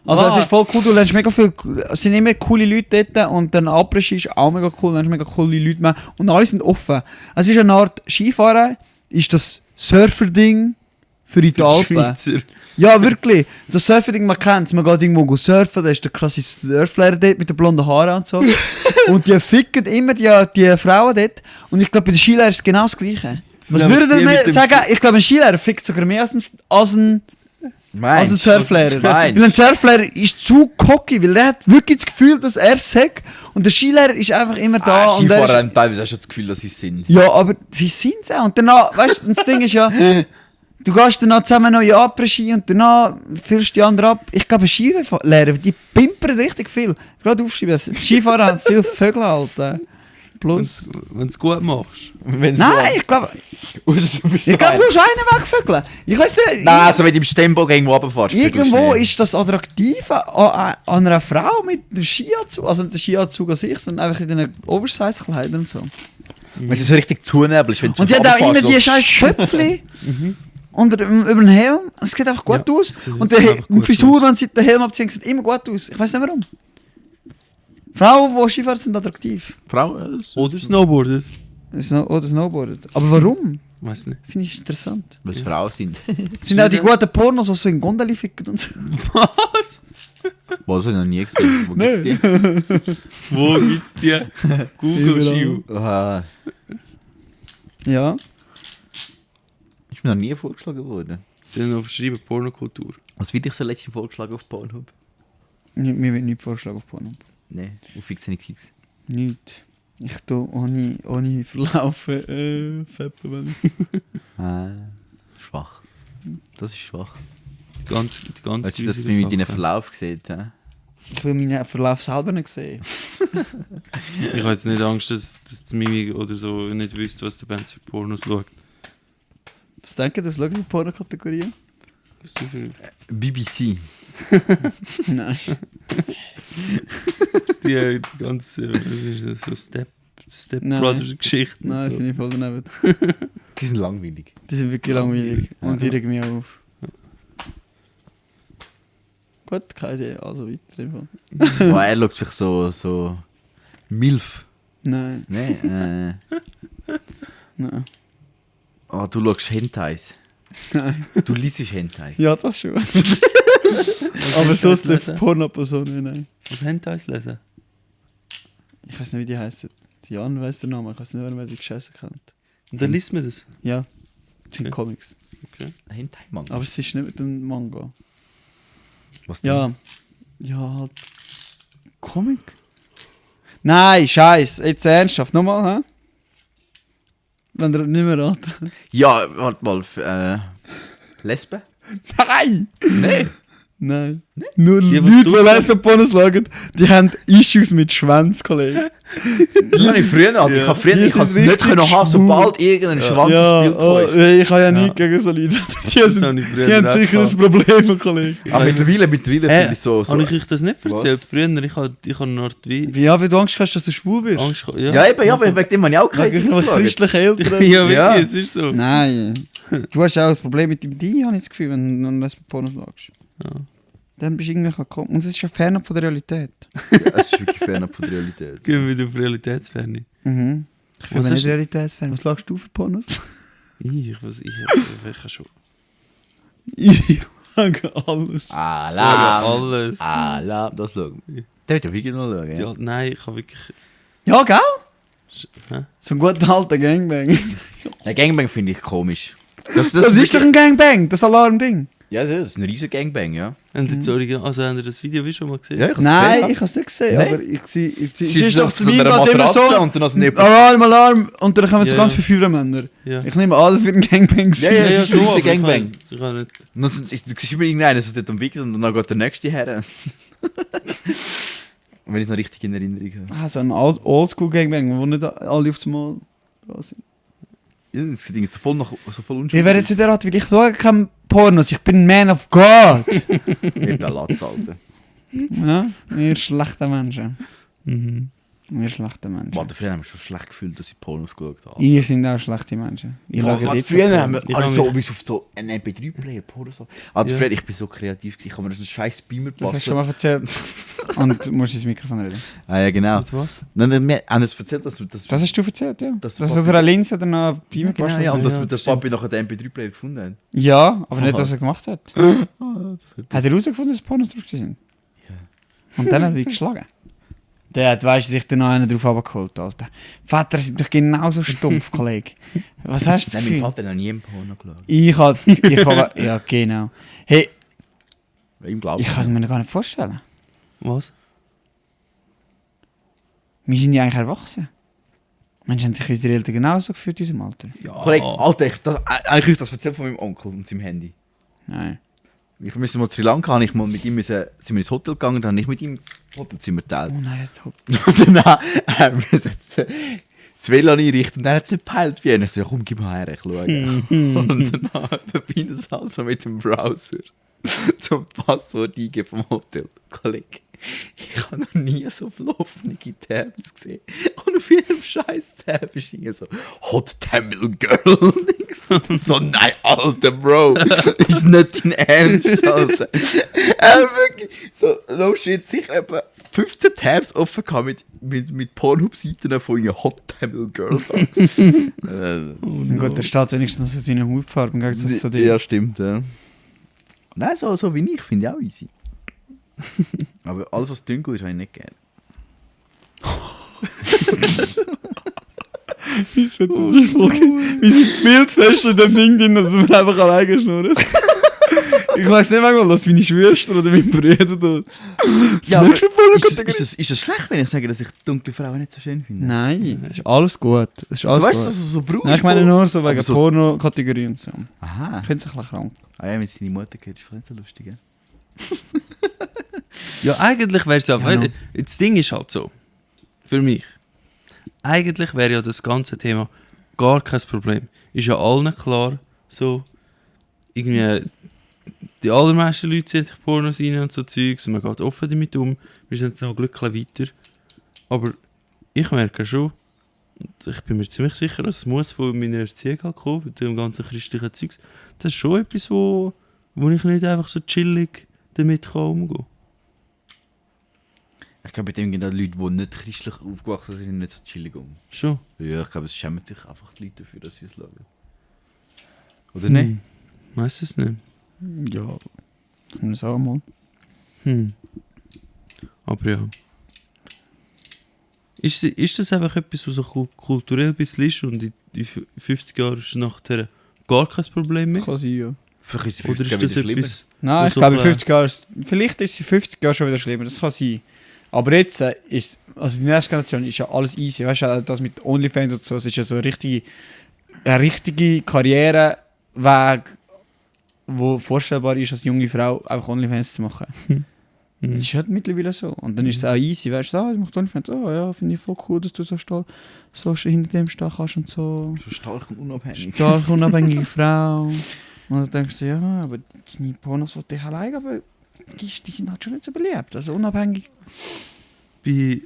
Also es ist voll cool, du lernst mega viel, es sind immer coole Leute dort und dann Après-Ski ist auch mega cool, du lernst mega coole Leute mehr und alle sind offen. Es ist eine Art Skifahren, ist das Surfer-Ding für die Alpen. Schweizer. Ja, wirklich. Das Surfing, man kennt es. Man geht irgendwo surfen, da ist der krasse Surflehrer dort mit den blonden Haaren und so. Und die ficken immer die Frauen dort. Und ich glaube, bei den Skilehrern ist es genau das Gleiche. Was würdet ihr mir sagen? Ich glaube, ein Skilehrer fickt sogar mehr als ein Surflehrer. Nein. Weil ein Surflehrer ist zu cocky, weil der hat wirklich das Gefühl, dass er es sagt. Und der Skilehrer ist einfach immer da. Und der Skifahrer ist, haben teilweise auch schon das Gefühl, dass sie es sind. ja, aber sie sind es auch. Und danach, weißt du, das Ding ist ja, du gehst dann zusammen noch in Après-Ski und danach führst die anderen ab. Ich glaube, Skilehrer, die pimpern richtig viel. Gerade aufschreiben, Skifahrer haben viele Vögel halt. Plus. Wenn du es gut machst. Wenn's Nein, ich glaube, du musst einen wegvögeln. Ich weiß nicht, Nein, also wenn du im Stemmbog irgendwo runterfährst. irgendwo ist das Attraktive an einer Frau mit dem Skianzug, also nicht der Skianzug an sich, sondern einfach in den Oversize-Kleidern und so. Wenn es so richtig zunebelst. Wenn du Und die hat auch immer die scheiß Zöpfchen über den Helm. Es sieht einfach gut aus. Und sieht einfach die gut Frisur, aus. wenn sie den Helm abziehen, sieht immer gut aus. Ich weiß nicht warum. Frauen, die Skifahren, sind attraktiv. Frau, Oder Snowboarden. Oder Snowboarden. Aber warum? Weiß nicht. Finde ich interessant. Weil es Frauen sind. Sind auch die guten Pornos, die so in Gondeli ficken und so. Was? Was habe ich noch nie gesehen. Wo gibt's die? Wo gibt's die? Google Schiu. Ah, Ja. ist mir noch nie vorgeschlagen worden. Sie haben noch verschrieben Pornokultur. Was wird ich so letztens vorgeschlagen auf Pornhub? Mir wird nichts vorgeschlagen auf Porno. Nein, auf X. Nicht. Ich tue ohne Verlaufen feppen. Schwach. Das ist schwach. Die ganze Weißt du, dass grusige man mit deinen Sache. Verlauf sieht? Ich will meinen Verlauf selber nicht sehen. Ich habe jetzt nicht Angst, dass die Mimi oder so nicht wüsste, was der Band für Pornos schaut. Was denken Sie, das schauen die Pornokategorie? Was du für BBC. Nein. die ganze was ist das, so Step Nein. Brothers Geschichten. Nein, und so. finde ich voll daneben. Die sind langweilig. Die sind wirklich langweilig. Und die regen mich auf. Gut, keine Idee. Also weiter. im Fall. Oh, er schaut sich so Milf. Nein, Nein. nein. Oh, du schaust Hentais. Nein. Du liest Hentais. Ja, das schon. Aber Hentais sonst die lesen? Porno-Person, nein. Was Hentais lesen? Ich weiß nicht, wie die heißt. Jan weiss den Namen. Ich weiß nicht, wer die Gescheiße kennt. Und dann liest man das. Ja, das sind Okay. Comics. Hentai-Mann. Aber es ist nicht mit dem Manga. Was denn? Ja. Ja, halt. Comic? Nein, Scheiß. Jetzt ernsthaft. Nochmal, hä? Wenn ihr nicht mehr raten. Ja, warte mal. Lesben? Nein! Nein. Nein. Nur Die, die was Leute, du die sagst. Lesben-Pornos schauen, die haben Issues mit Schwänz, Kollege. Das habe ich früher noch. Ich habe früher Die ich sind es nicht richtig können haben, schwul. sobald irgendein Schwanz Ja, ins Bild oh, kommt. ich habe ja Ja. nichts gegen so Leute. Die, Das sind, habe ich früher die haben auch sicher ein gehabt. Problem, Kollege. Aber mittlerweile finde ich so... Habe ich euch das nicht Was? erzählt? Früher, ich habe eine Art wie Ja, weil du Angst hast, dass du schwul wirst. Angst gehabt. Ja, eben, ja, wegen dem habe ich auch keine Wegen Dings geschaut. christlichen Eltern. Ja, wirklich, Ja. es ist so. Nein. Du hast auch ein Problem mit dem Die, habe ich das Gefühl, wenn du einen Lesben-Pornos schaust. Ja. Dann bist du irgendwie gekommen. Und es ist ja fernab von der Realität. Es ist wirklich fernab von der Realität. Gehen wir wieder auf Realitätsferne. Mhm. Ich bin Was nicht hast- realitätsfern. Was schaust du für Pornos? Ich kann schon. Ich sage alles. Alarm! Alles. Alarm! Das schauen wir. Der wird ja wirklich noch schauen. Ja, Ja. nein, ich habe wirklich. Ja, gell? Hä? So ein guter alter Gangbang. Der Gangbang finde ich komisch. Das ist doch ein Gangbang, das Alarm-Ding. Ja, das ist ein riesen Gangbang, ja. Und jetzt, also haben ihr das Video wie schon mal gesehen? Ja, ich hab's Nein, gesehen, ich habe es nicht gesehen, Nein. aber ich sehe... Sie Sie ist doch zu so mir einer gerade immer Matratze so... und dann also neben... Alarm, Alarm! Und dann kommen so Ja, ganz ja. viele Führermänner. Ja. Ich nehme an, das wird ein Gangbang sein. Ja, es ist ein riesen aber ich Gangbang. weiss, ich kann nicht. Und dann du siehst immer irgendeinen, so dort am Wickeln und dann geht der nächste her. Und wenn ich es noch richtig in Erinnerung habe. Ah, so ein Oldschool-Gangbang, wo nicht alle auf einmal da sind. Ja, das Ding ist so voll unschuldig. Ich werde jetzt nicht erraten, weil ich schaue keine Pornos, ich bin ein Man of God. Mit der Latz, Alter. Ja, wir schlechte Menschen. Mhm. Wir schlechte Menschen. Warte, früher haben wir schon schlecht gefühlt, dass ich Pornos geschaut habe. Ihr sind auch schlechte Menschen. Ich Warte, schaue jetzt früher haben wir Ich alle habe so mich- bis auf so einen MP3-Player Pornos. Also Ja. früher, ich bin so kreativ, ich habe mir einen scheiß Beamer Das hast du gebastelt. schon mal erzählt. Und du musst ins Mikrofon reden. Ah ja, genau. Mit was? Dann, wir haben uns erzählt, dass du das... Das hast du erzählt, ja. Das Dass ist aus einer Linse dann noch Beamer genau, gebastelt ja, und hat. dass Ja, wir das der Papi nachher den MP3-Player gefunden haben. Ja, aber nicht, Aha. was er gemacht hat. Hat er herausgefunden, dass Pornos drauf sind? Ja. Und dann hat er dich geschlagen. Der hat, weißt du, sich dann noch einen drauf abgeholt, Alter. Vater sind doch genauso stumpf, Kollege. Was hast du das Nein, mein Gefühl? Vater hat noch nie im Porno geschaut. Ja, genau. Hey, Ihm glaubt ich kann es mir gar nicht vorstellen. Was? Wir sind ja eigentlich erwachsen. Menschen haben sich unsere Eltern genauso gefühlt in unserem Alter. Ja. Kollege, Alter, eigentlich habe ich das erzählt von meinem Onkel und seinem Handy. Nein. Ich musste mal zu Sri Lanka, habe ich mal mit ihm sind wir ins Hotel gegangen, dann habe ich mit ihm das Hotelzimmer geteilt. Oh nein, top. Und dann haben wir das WLAN einrichten und dann hat es nicht gepeilt wie er. Ich so, ja komm, gib mal her, ich schaue. Und dann verbinde es also mit dem Browser zum Passwort eingeben vom Hotel. Kollege, ich habe noch nie so viele offene Tabs gesehen. Und auf jedem scheiß Tab ist irgendwie so Hot Tamil Girl. So, nein, Alter, Bro. Ist nicht dein Ernst, Alter. Wirklich, so, no shit, sicher etwa 15 Tabs offen gehabt mit Pornhub-Seiten von Hot Tamil Girls. Gut, der steht wenigstens auf seine Hautfarbe. So Ja, stimmt. Ja. Nein, so wie ich, finde ich auch easy. Aber alles, was dunkel ist, habe ich nicht gerne. Wir sind viel zu fest in dem Ding drin, dass wir einfach alleine schnurren. Ich weiß nicht manchmal, dass meine Schwester oder mein Bruder tut. Ja, aber ist es schlecht, wenn ich sage, dass ich dunkle Frauen nicht so schön finde? Nein, das ist alles gut. Das ist alles Also, weißt du, gut. so braun Nein, ich meine nur so wegen so- Porno-Kategorien und so. Aha. Ich finde es ein bisschen krank. Ah ja, wenn es deine Mutter gehört, ist vielleicht nicht so lustig, ja? Ja, eigentlich wäre es ja... Ja, no. Das Ding ist halt so. Für mich. Eigentlich wäre ja das ganze Thema gar kein Problem. Ist ja allen klar, so... Irgendwie... Die allermeisten Leute sehen sich Pornos rein und so Zeugs und man geht offen damit um. Wir sind noch glücklich weiter. Aber ich merke schon, und ich bin mir ziemlich sicher, dass es muss von meiner Erziehung halt kommen, mit dem ganzen christlichen Zeugs. Das ist schon etwas, wo ich nicht einfach so chillig damit umgehen kann. Ich glaube, mit dem gehen die Leute, die nicht christlich aufgewachsen sind, nicht so chillig um. Schon? Ja, ich glaube, es schämen sich einfach die Leute dafür, dass sie es schauen. Oder nicht? Weiss es nicht. Ja, kann man sagen mal. Aber ja. Ist das einfach etwas, was so kulturell ein bisschen ist und in 50 Jahren ist nachher gar kein Problem mehr? Kann sein, ja. Vielleicht ist es Oder 50 ist das schlimmer. etwas... Nein, ich so glaube in klar. 50 Jahren... Vielleicht ist es in 50 Jahren schon wieder schlimmer, das kann sein. Aber jetzt ist... Also die nächste Generation ist ja alles easy. Weißt du, das mit OnlyFans und so, es ist ja so ein richtige Karriereweg, wo vorstellbar ist, als junge Frau einfach OnlyFans zu machen. Das ist halt mittlerweile so. Und dann ist es auch easy, weißt du, ich mache OnlyFans, oh ja, finde ich voll cool, dass du so hinter dem stehen kannst und so. So stark und unabhängig. Stark, unabhängige Frau. Und dann denkst du, ja, aber deine Pornos, die dich allein, aber die sind halt schon nicht so beliebt. Also unabhängig. Bei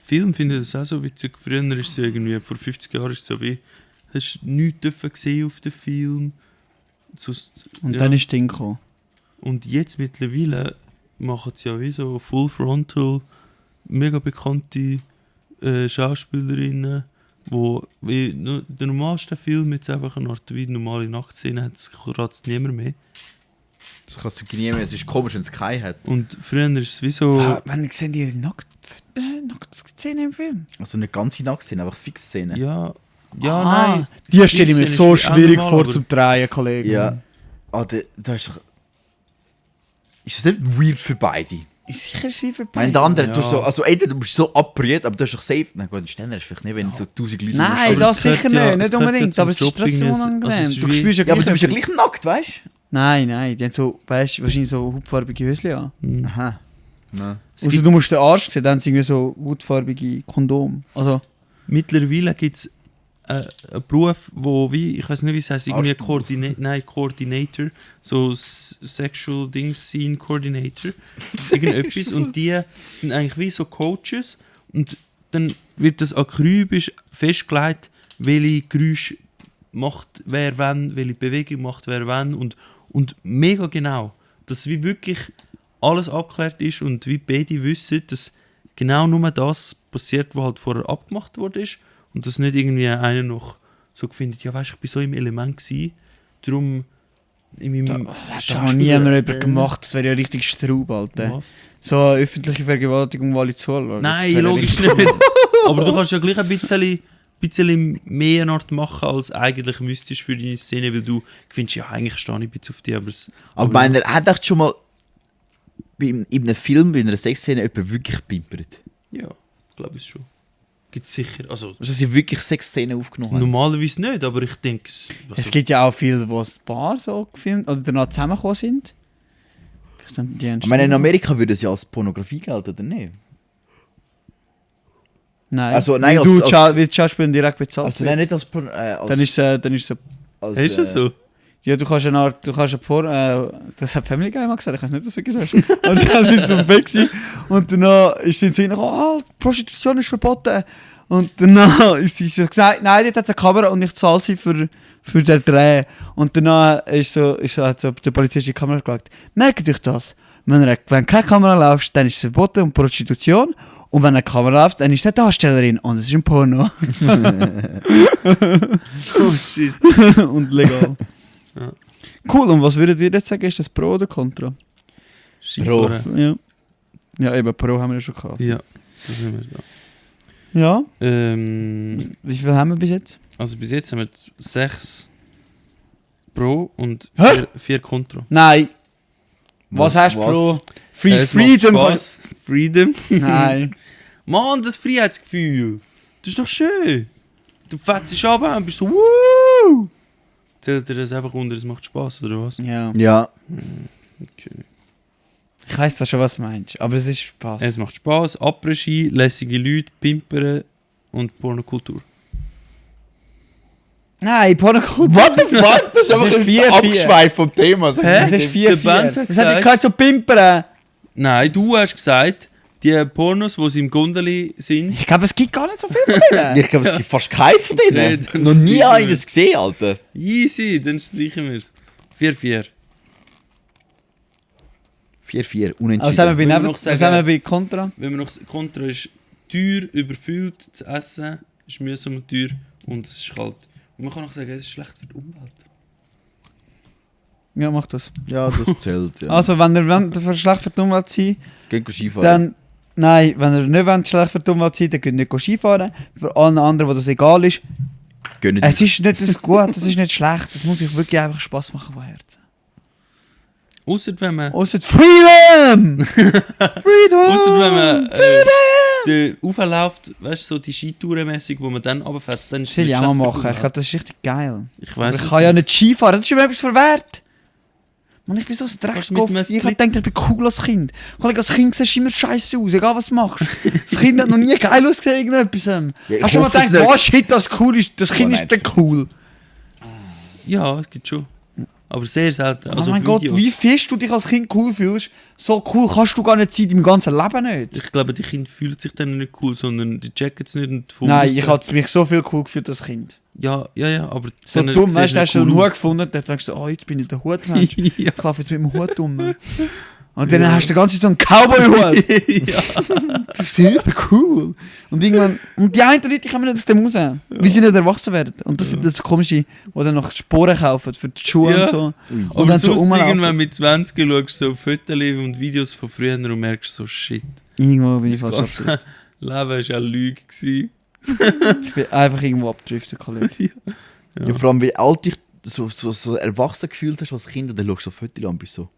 Filmen finde ich das auch so witzig. Früher ist es irgendwie, vor 50 Jahren ist es so wie, hast du nichts dürfen gesehen auf dem Film. Sonst, Und ja. dann ist das Ding gekommen. Und jetzt mittlerweile machen sie ja wie so Full Frontal, mega bekannte Schauspielerinnen, wo wie der normalste Film jetzt einfach eine Art wie normale Nacktszene hat, das kratzt niemand mehr. Das kannst du nie mehr, es ist komisch, wenn es keinen hat. Und früher ist es wie so... Wenn ich sehe die Nacktszene im Film. Also nicht ganze Nacktszene, einfach Fixszene. Ja, nein. Die stelle ich mir Szene so ist auch schwierig normal, vor aber- zum Drehen, Kollege. Ja. Ah, da ist doch... Ist das nicht weird für beide? Sicher ist sie vorbei. Mein der andere, Ja. du hast so, also entweder du bist so abbrüht, aber du hast doch safe... Na gut, den Ständer ist vielleicht nicht, wenn so 1000 Leute... Nein, Aber das es gehört sicher ja- nicht, es nicht gehört ja unbedingt, zum aber es ist Shopping, trotzdem es unangenehm. ist Du wie- spürst ja Ja, aber gleich du bist ja etwas. gleich nackt, weißt Nein, die haben so, weißt du, wahrscheinlich so hautfarbige Höschen an. du? Aha. Nein. Es Also gibt, du musst den Arsch sehen, dann sind irgendwie so hautfarbige Kondom. Also, mittlerweile gibt es einen Beruf, wo wie, ich weiß nicht wie es heißt, irgendwie Arschtuch. Coordinator, so Sexual Dings Scene Coordinator, irgendetwas. Und die sind eigentlich wie so Coaches und dann wird das akribisch festgelegt, welche Geräusche macht wer wann, welche Bewegung macht wer wann und mega genau, dass wie wirklich alles abgeklärt ist und wie beide wissen, dass genau nur das passiert, was halt vorher abgemacht wurde ist und dass nicht irgendwie einer noch so findet, ja weißt, ich bin so im Element gsi, darum in meinem das hat noch nie jemand gemacht, das wäre ja richtig Straub, Alter. Was? So eine öffentliche Vergewaltigung, wo alle zuschauen. Nein, logisch nicht. Aber du kannst ja gleich ein bisschen mehr Art machen, als eigentlich müsstest für deine Szene, weil du findest, ja eigentlich stehe ich ein bisschen auf die, Aber meiner hat echt schon mal in einem Film, in einer Sexszene jemand wirklich pimpert. ja, glaube ich schon. Gibt es sicher, also Also sie wirklich Sexszenen aufgenommen haben. normalerweise nicht, aber ich denke... Es gibt ja auch viele, wo das Paar so gefilmt oder danach zusammengekommen sind. Vielleicht haben die Ich meine, in Amerika würde es ja als Pornografie gelten, oder nicht? Nein, Also, nein, weil du als- wie die Schauspieler direkt bezahlt Also nein, nicht als Porn... als, dann ist so... als, Ist das so? Ja, du kannst ein Porno... das hat Family Guy mal gesagt, ich weiß nicht, ob du das wirklich sagst. Und dann sind sie im Bett gewesen, und danach sind sie reingekommen, oh, Prostitution ist verboten. Und danach ist sie so gesagt, nein, dort hat es eine Kamera und ich zahle sie für für den Dreh. Und danach hat so der Polizist die Kamera geschaut. Merkt euch das? Wenn keine Kamera läuft, dann ist es verboten und Prostitution. Und wenn eine Kamera läuft, dann ist es eine Darstellerin und es ist ein Porno. Oh shit. Und legal. Ja. Cool, und was würdet ihr jetzt sagen? Ist das Pro oder Contra? Skifahren. Ja. Ja, eben Pro haben wir ja schon gehabt. Ja, das haben wir da. Ja, Wie wie viel haben wir bis jetzt? Also bis jetzt haben wir 6 Pro und Hä? 4 Contra. Nein. Was hast du Was? Pro? Free Es macht Freedom. Spaß. Freedom. Nein. Mann, das Freiheitsgefühl. Das ist doch schön. Du fetzt dich ab und bist so wuuu. Zählt dir das einfach unter, es macht Spaß oder was? Ja. Ja. Okay. Ich weiss da schon, was du meinst, aber es ist Spaß. Es macht Spaß, Après-Ski, lässige Leute, Pimpern und Pornokultur. Nein, Pornokultur. What the fuck? Das ist einfach ist ein 4-4. abgeschweift vom Thema. So. Hä? Das ist Der Band 4-4. hat Das hat gesagt- gerade so pimpern. Nein, du hast gesagt, die Pornos, die im Gondeli sind, Ich glaube, es gibt gar nicht so viel von denen. Ich glaube, es gibt fast keinen von Okay, denen. dann Noch nie streichen wir eines es. gesehen, Alter. easy, dann streichen wir es. 4-4. 4-4, Also unentschieden. haben wir bei Will man Neben, noch was sagen- haben wir bei Contra? Wenn man noch Kontra ist, teuer, überfüllt zu essen, ist mühsam und teuer und es ist kalt. Und man kann auch sagen, es ist schlecht für die Umwelt. Ja, mach das. Ja, das zählt. Ja. Also, wenn ihr schlecht für die Umwelt seid, Gehen Skifahren. dann... Nein, wenn ihr nicht wollt, schlecht für die Umwelt seid, dann könnt ihr nicht Skifahren. Für allen anderen, wo das egal ist. Gönnen Es ist nicht das gut, es ist nicht schlecht. Das muss euch wirklich einfach Spass machen von Herzen. Ausser wenn man, Ausser Freedom! ausser wenn man den aufläuft, weißt du, so die Skitourenmäßig, wo man dann runterfährt, dann ist Das will ich nicht auch mal schlecht für die machen. Ich Umwelt. glaube, das ist richtig geil. Ich Aber weiss ich es kann ja nicht Skifahren, das ist mir etwas verwehrt. Mann, ich bin so ein Kannst du mit Dreckskopf. einem Ich Split- hab gedacht, ich bin cool als Kind. Als Kind siehst du immer scheiße aus, egal was du machst. Das Kind hat noch nie geil ausgesehen, irgendetwas. Ja, ich Hast du mal hoffe es gedacht, nicht. oh shit, das cool ist, das Kind Oh, ist nein, dann cool. Ja, es gibt schon. Aber sehr selten. Oh Also mein Gott, Videos. wie fest du dich als Kind cool fühlst, so cool kannst du gar nicht sein, im ganzen Leben nicht. Ich glaube, die Kinder fühlen sich dann nicht cool, sondern die checken es nicht und von Nein, aussen- ich habe mich so viel cool gefühlt als Kind. Ja, aber... So dann dumm, sieht weißt du, es hast du einen nicht cool Hut aus. gefunden, dann denkst du, oh, jetzt bin ich der Hutmensch. Ja. Ich laufe jetzt mit dem Hut um. Und dann hast du die ganze Zeit so einen Cowboy-Hut. Ja. Das ist super cool. Und irgendwann, und die einen Leute kommen nicht aus dem raus, wie sie nicht erwachsen werden. Und das sind das komische, die dann noch Sporen kaufen für die Schuhe Ja. und so. Aber Und dann so sonst rumlaufen. irgendwann mit 20 schaust du so Fotos und Videos von früher und merkst so, shit, Irgendwo bin ich das falsch abgedriftet. ganze Leben war eine Lüge gewesen. Ich bin einfach irgendwo abgedriftet, Kollege. Ja, vor allem, wie alt dich so erwachsen gefühlt hast als Kind, und dann schaust du so Fotos an und bist so...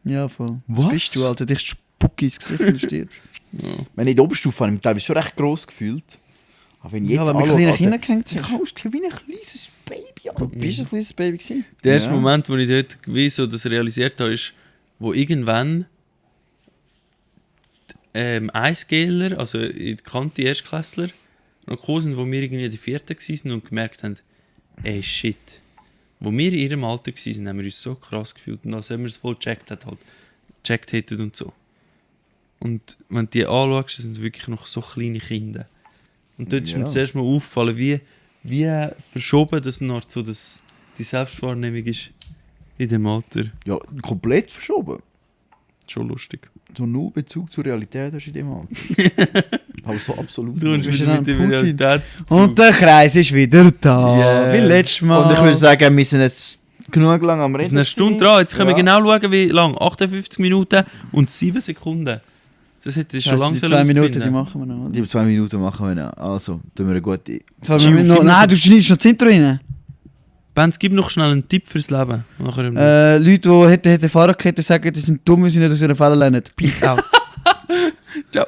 Ja, voll. Was? Bist du, Alter? Dich spuck ins Gesicht und du stirbst. Wenn ich in der Oberstufe habe, habe ich mich teilweise schon recht gross gefühlt. Aber wenn ich jetzt Ja, weil mit anschaue, kleinen Alter, Kindern gehängt ich hast. kann wie ein kleines Baby. Du Alter. bist ein kleines Baby gewesen. Der erste Ja. Moment, wo ich dort wie so das realisiert habe, ist, wo irgendwann Eisgeler, also in die Kante Erstklässler, noch gekommen sind, wo wir irgendwie in der 4. waren und gemerkt haben, ey shit, wo wir in ihrem Alter waren, haben wir uns so krass gefühlt und als wenn wir es voll gecheckt hätten und so. Und wenn du die anschaust, das sind wirklich noch so kleine Kinder. Und dort ist mir Ja. zuerst mal aufgefallen, wie verschoben das noch so die Selbstwahrnehmung ist in dem Alter. Ja, komplett verschoben. Schon lustig. So null Bezug zur Realität hast du in dem Alter. Aber so absolut. Du hast bist wieder ja mit ein dem Putin. Realitätsbezug. Und der Kreis ist wieder da. Yes. Wie letztes Mal. Und ich würde sagen, wir sind jetzt genug lang am Wir Reden. sind eine Stunde gewesen. dran. Jetzt können wir Ja. genau schauen, wie lang. 58 Minuten und 7 Sekunden. Das hätte ich schon Scheiße, langsam die 2 Minuten, die machen wir noch. Die 2 Minuten machen wir noch. Also, tun wir eine gute... Sollen wir noch, nein, du schneidest noch das Intro rein. Benz, gib noch schnell einen Tipp fürs Leben. Nachher Leute, die hätten Fahrradkette sagen, die sind dumm, weil sie nicht aus ihren Fällen lernen. Peace out. Ciao.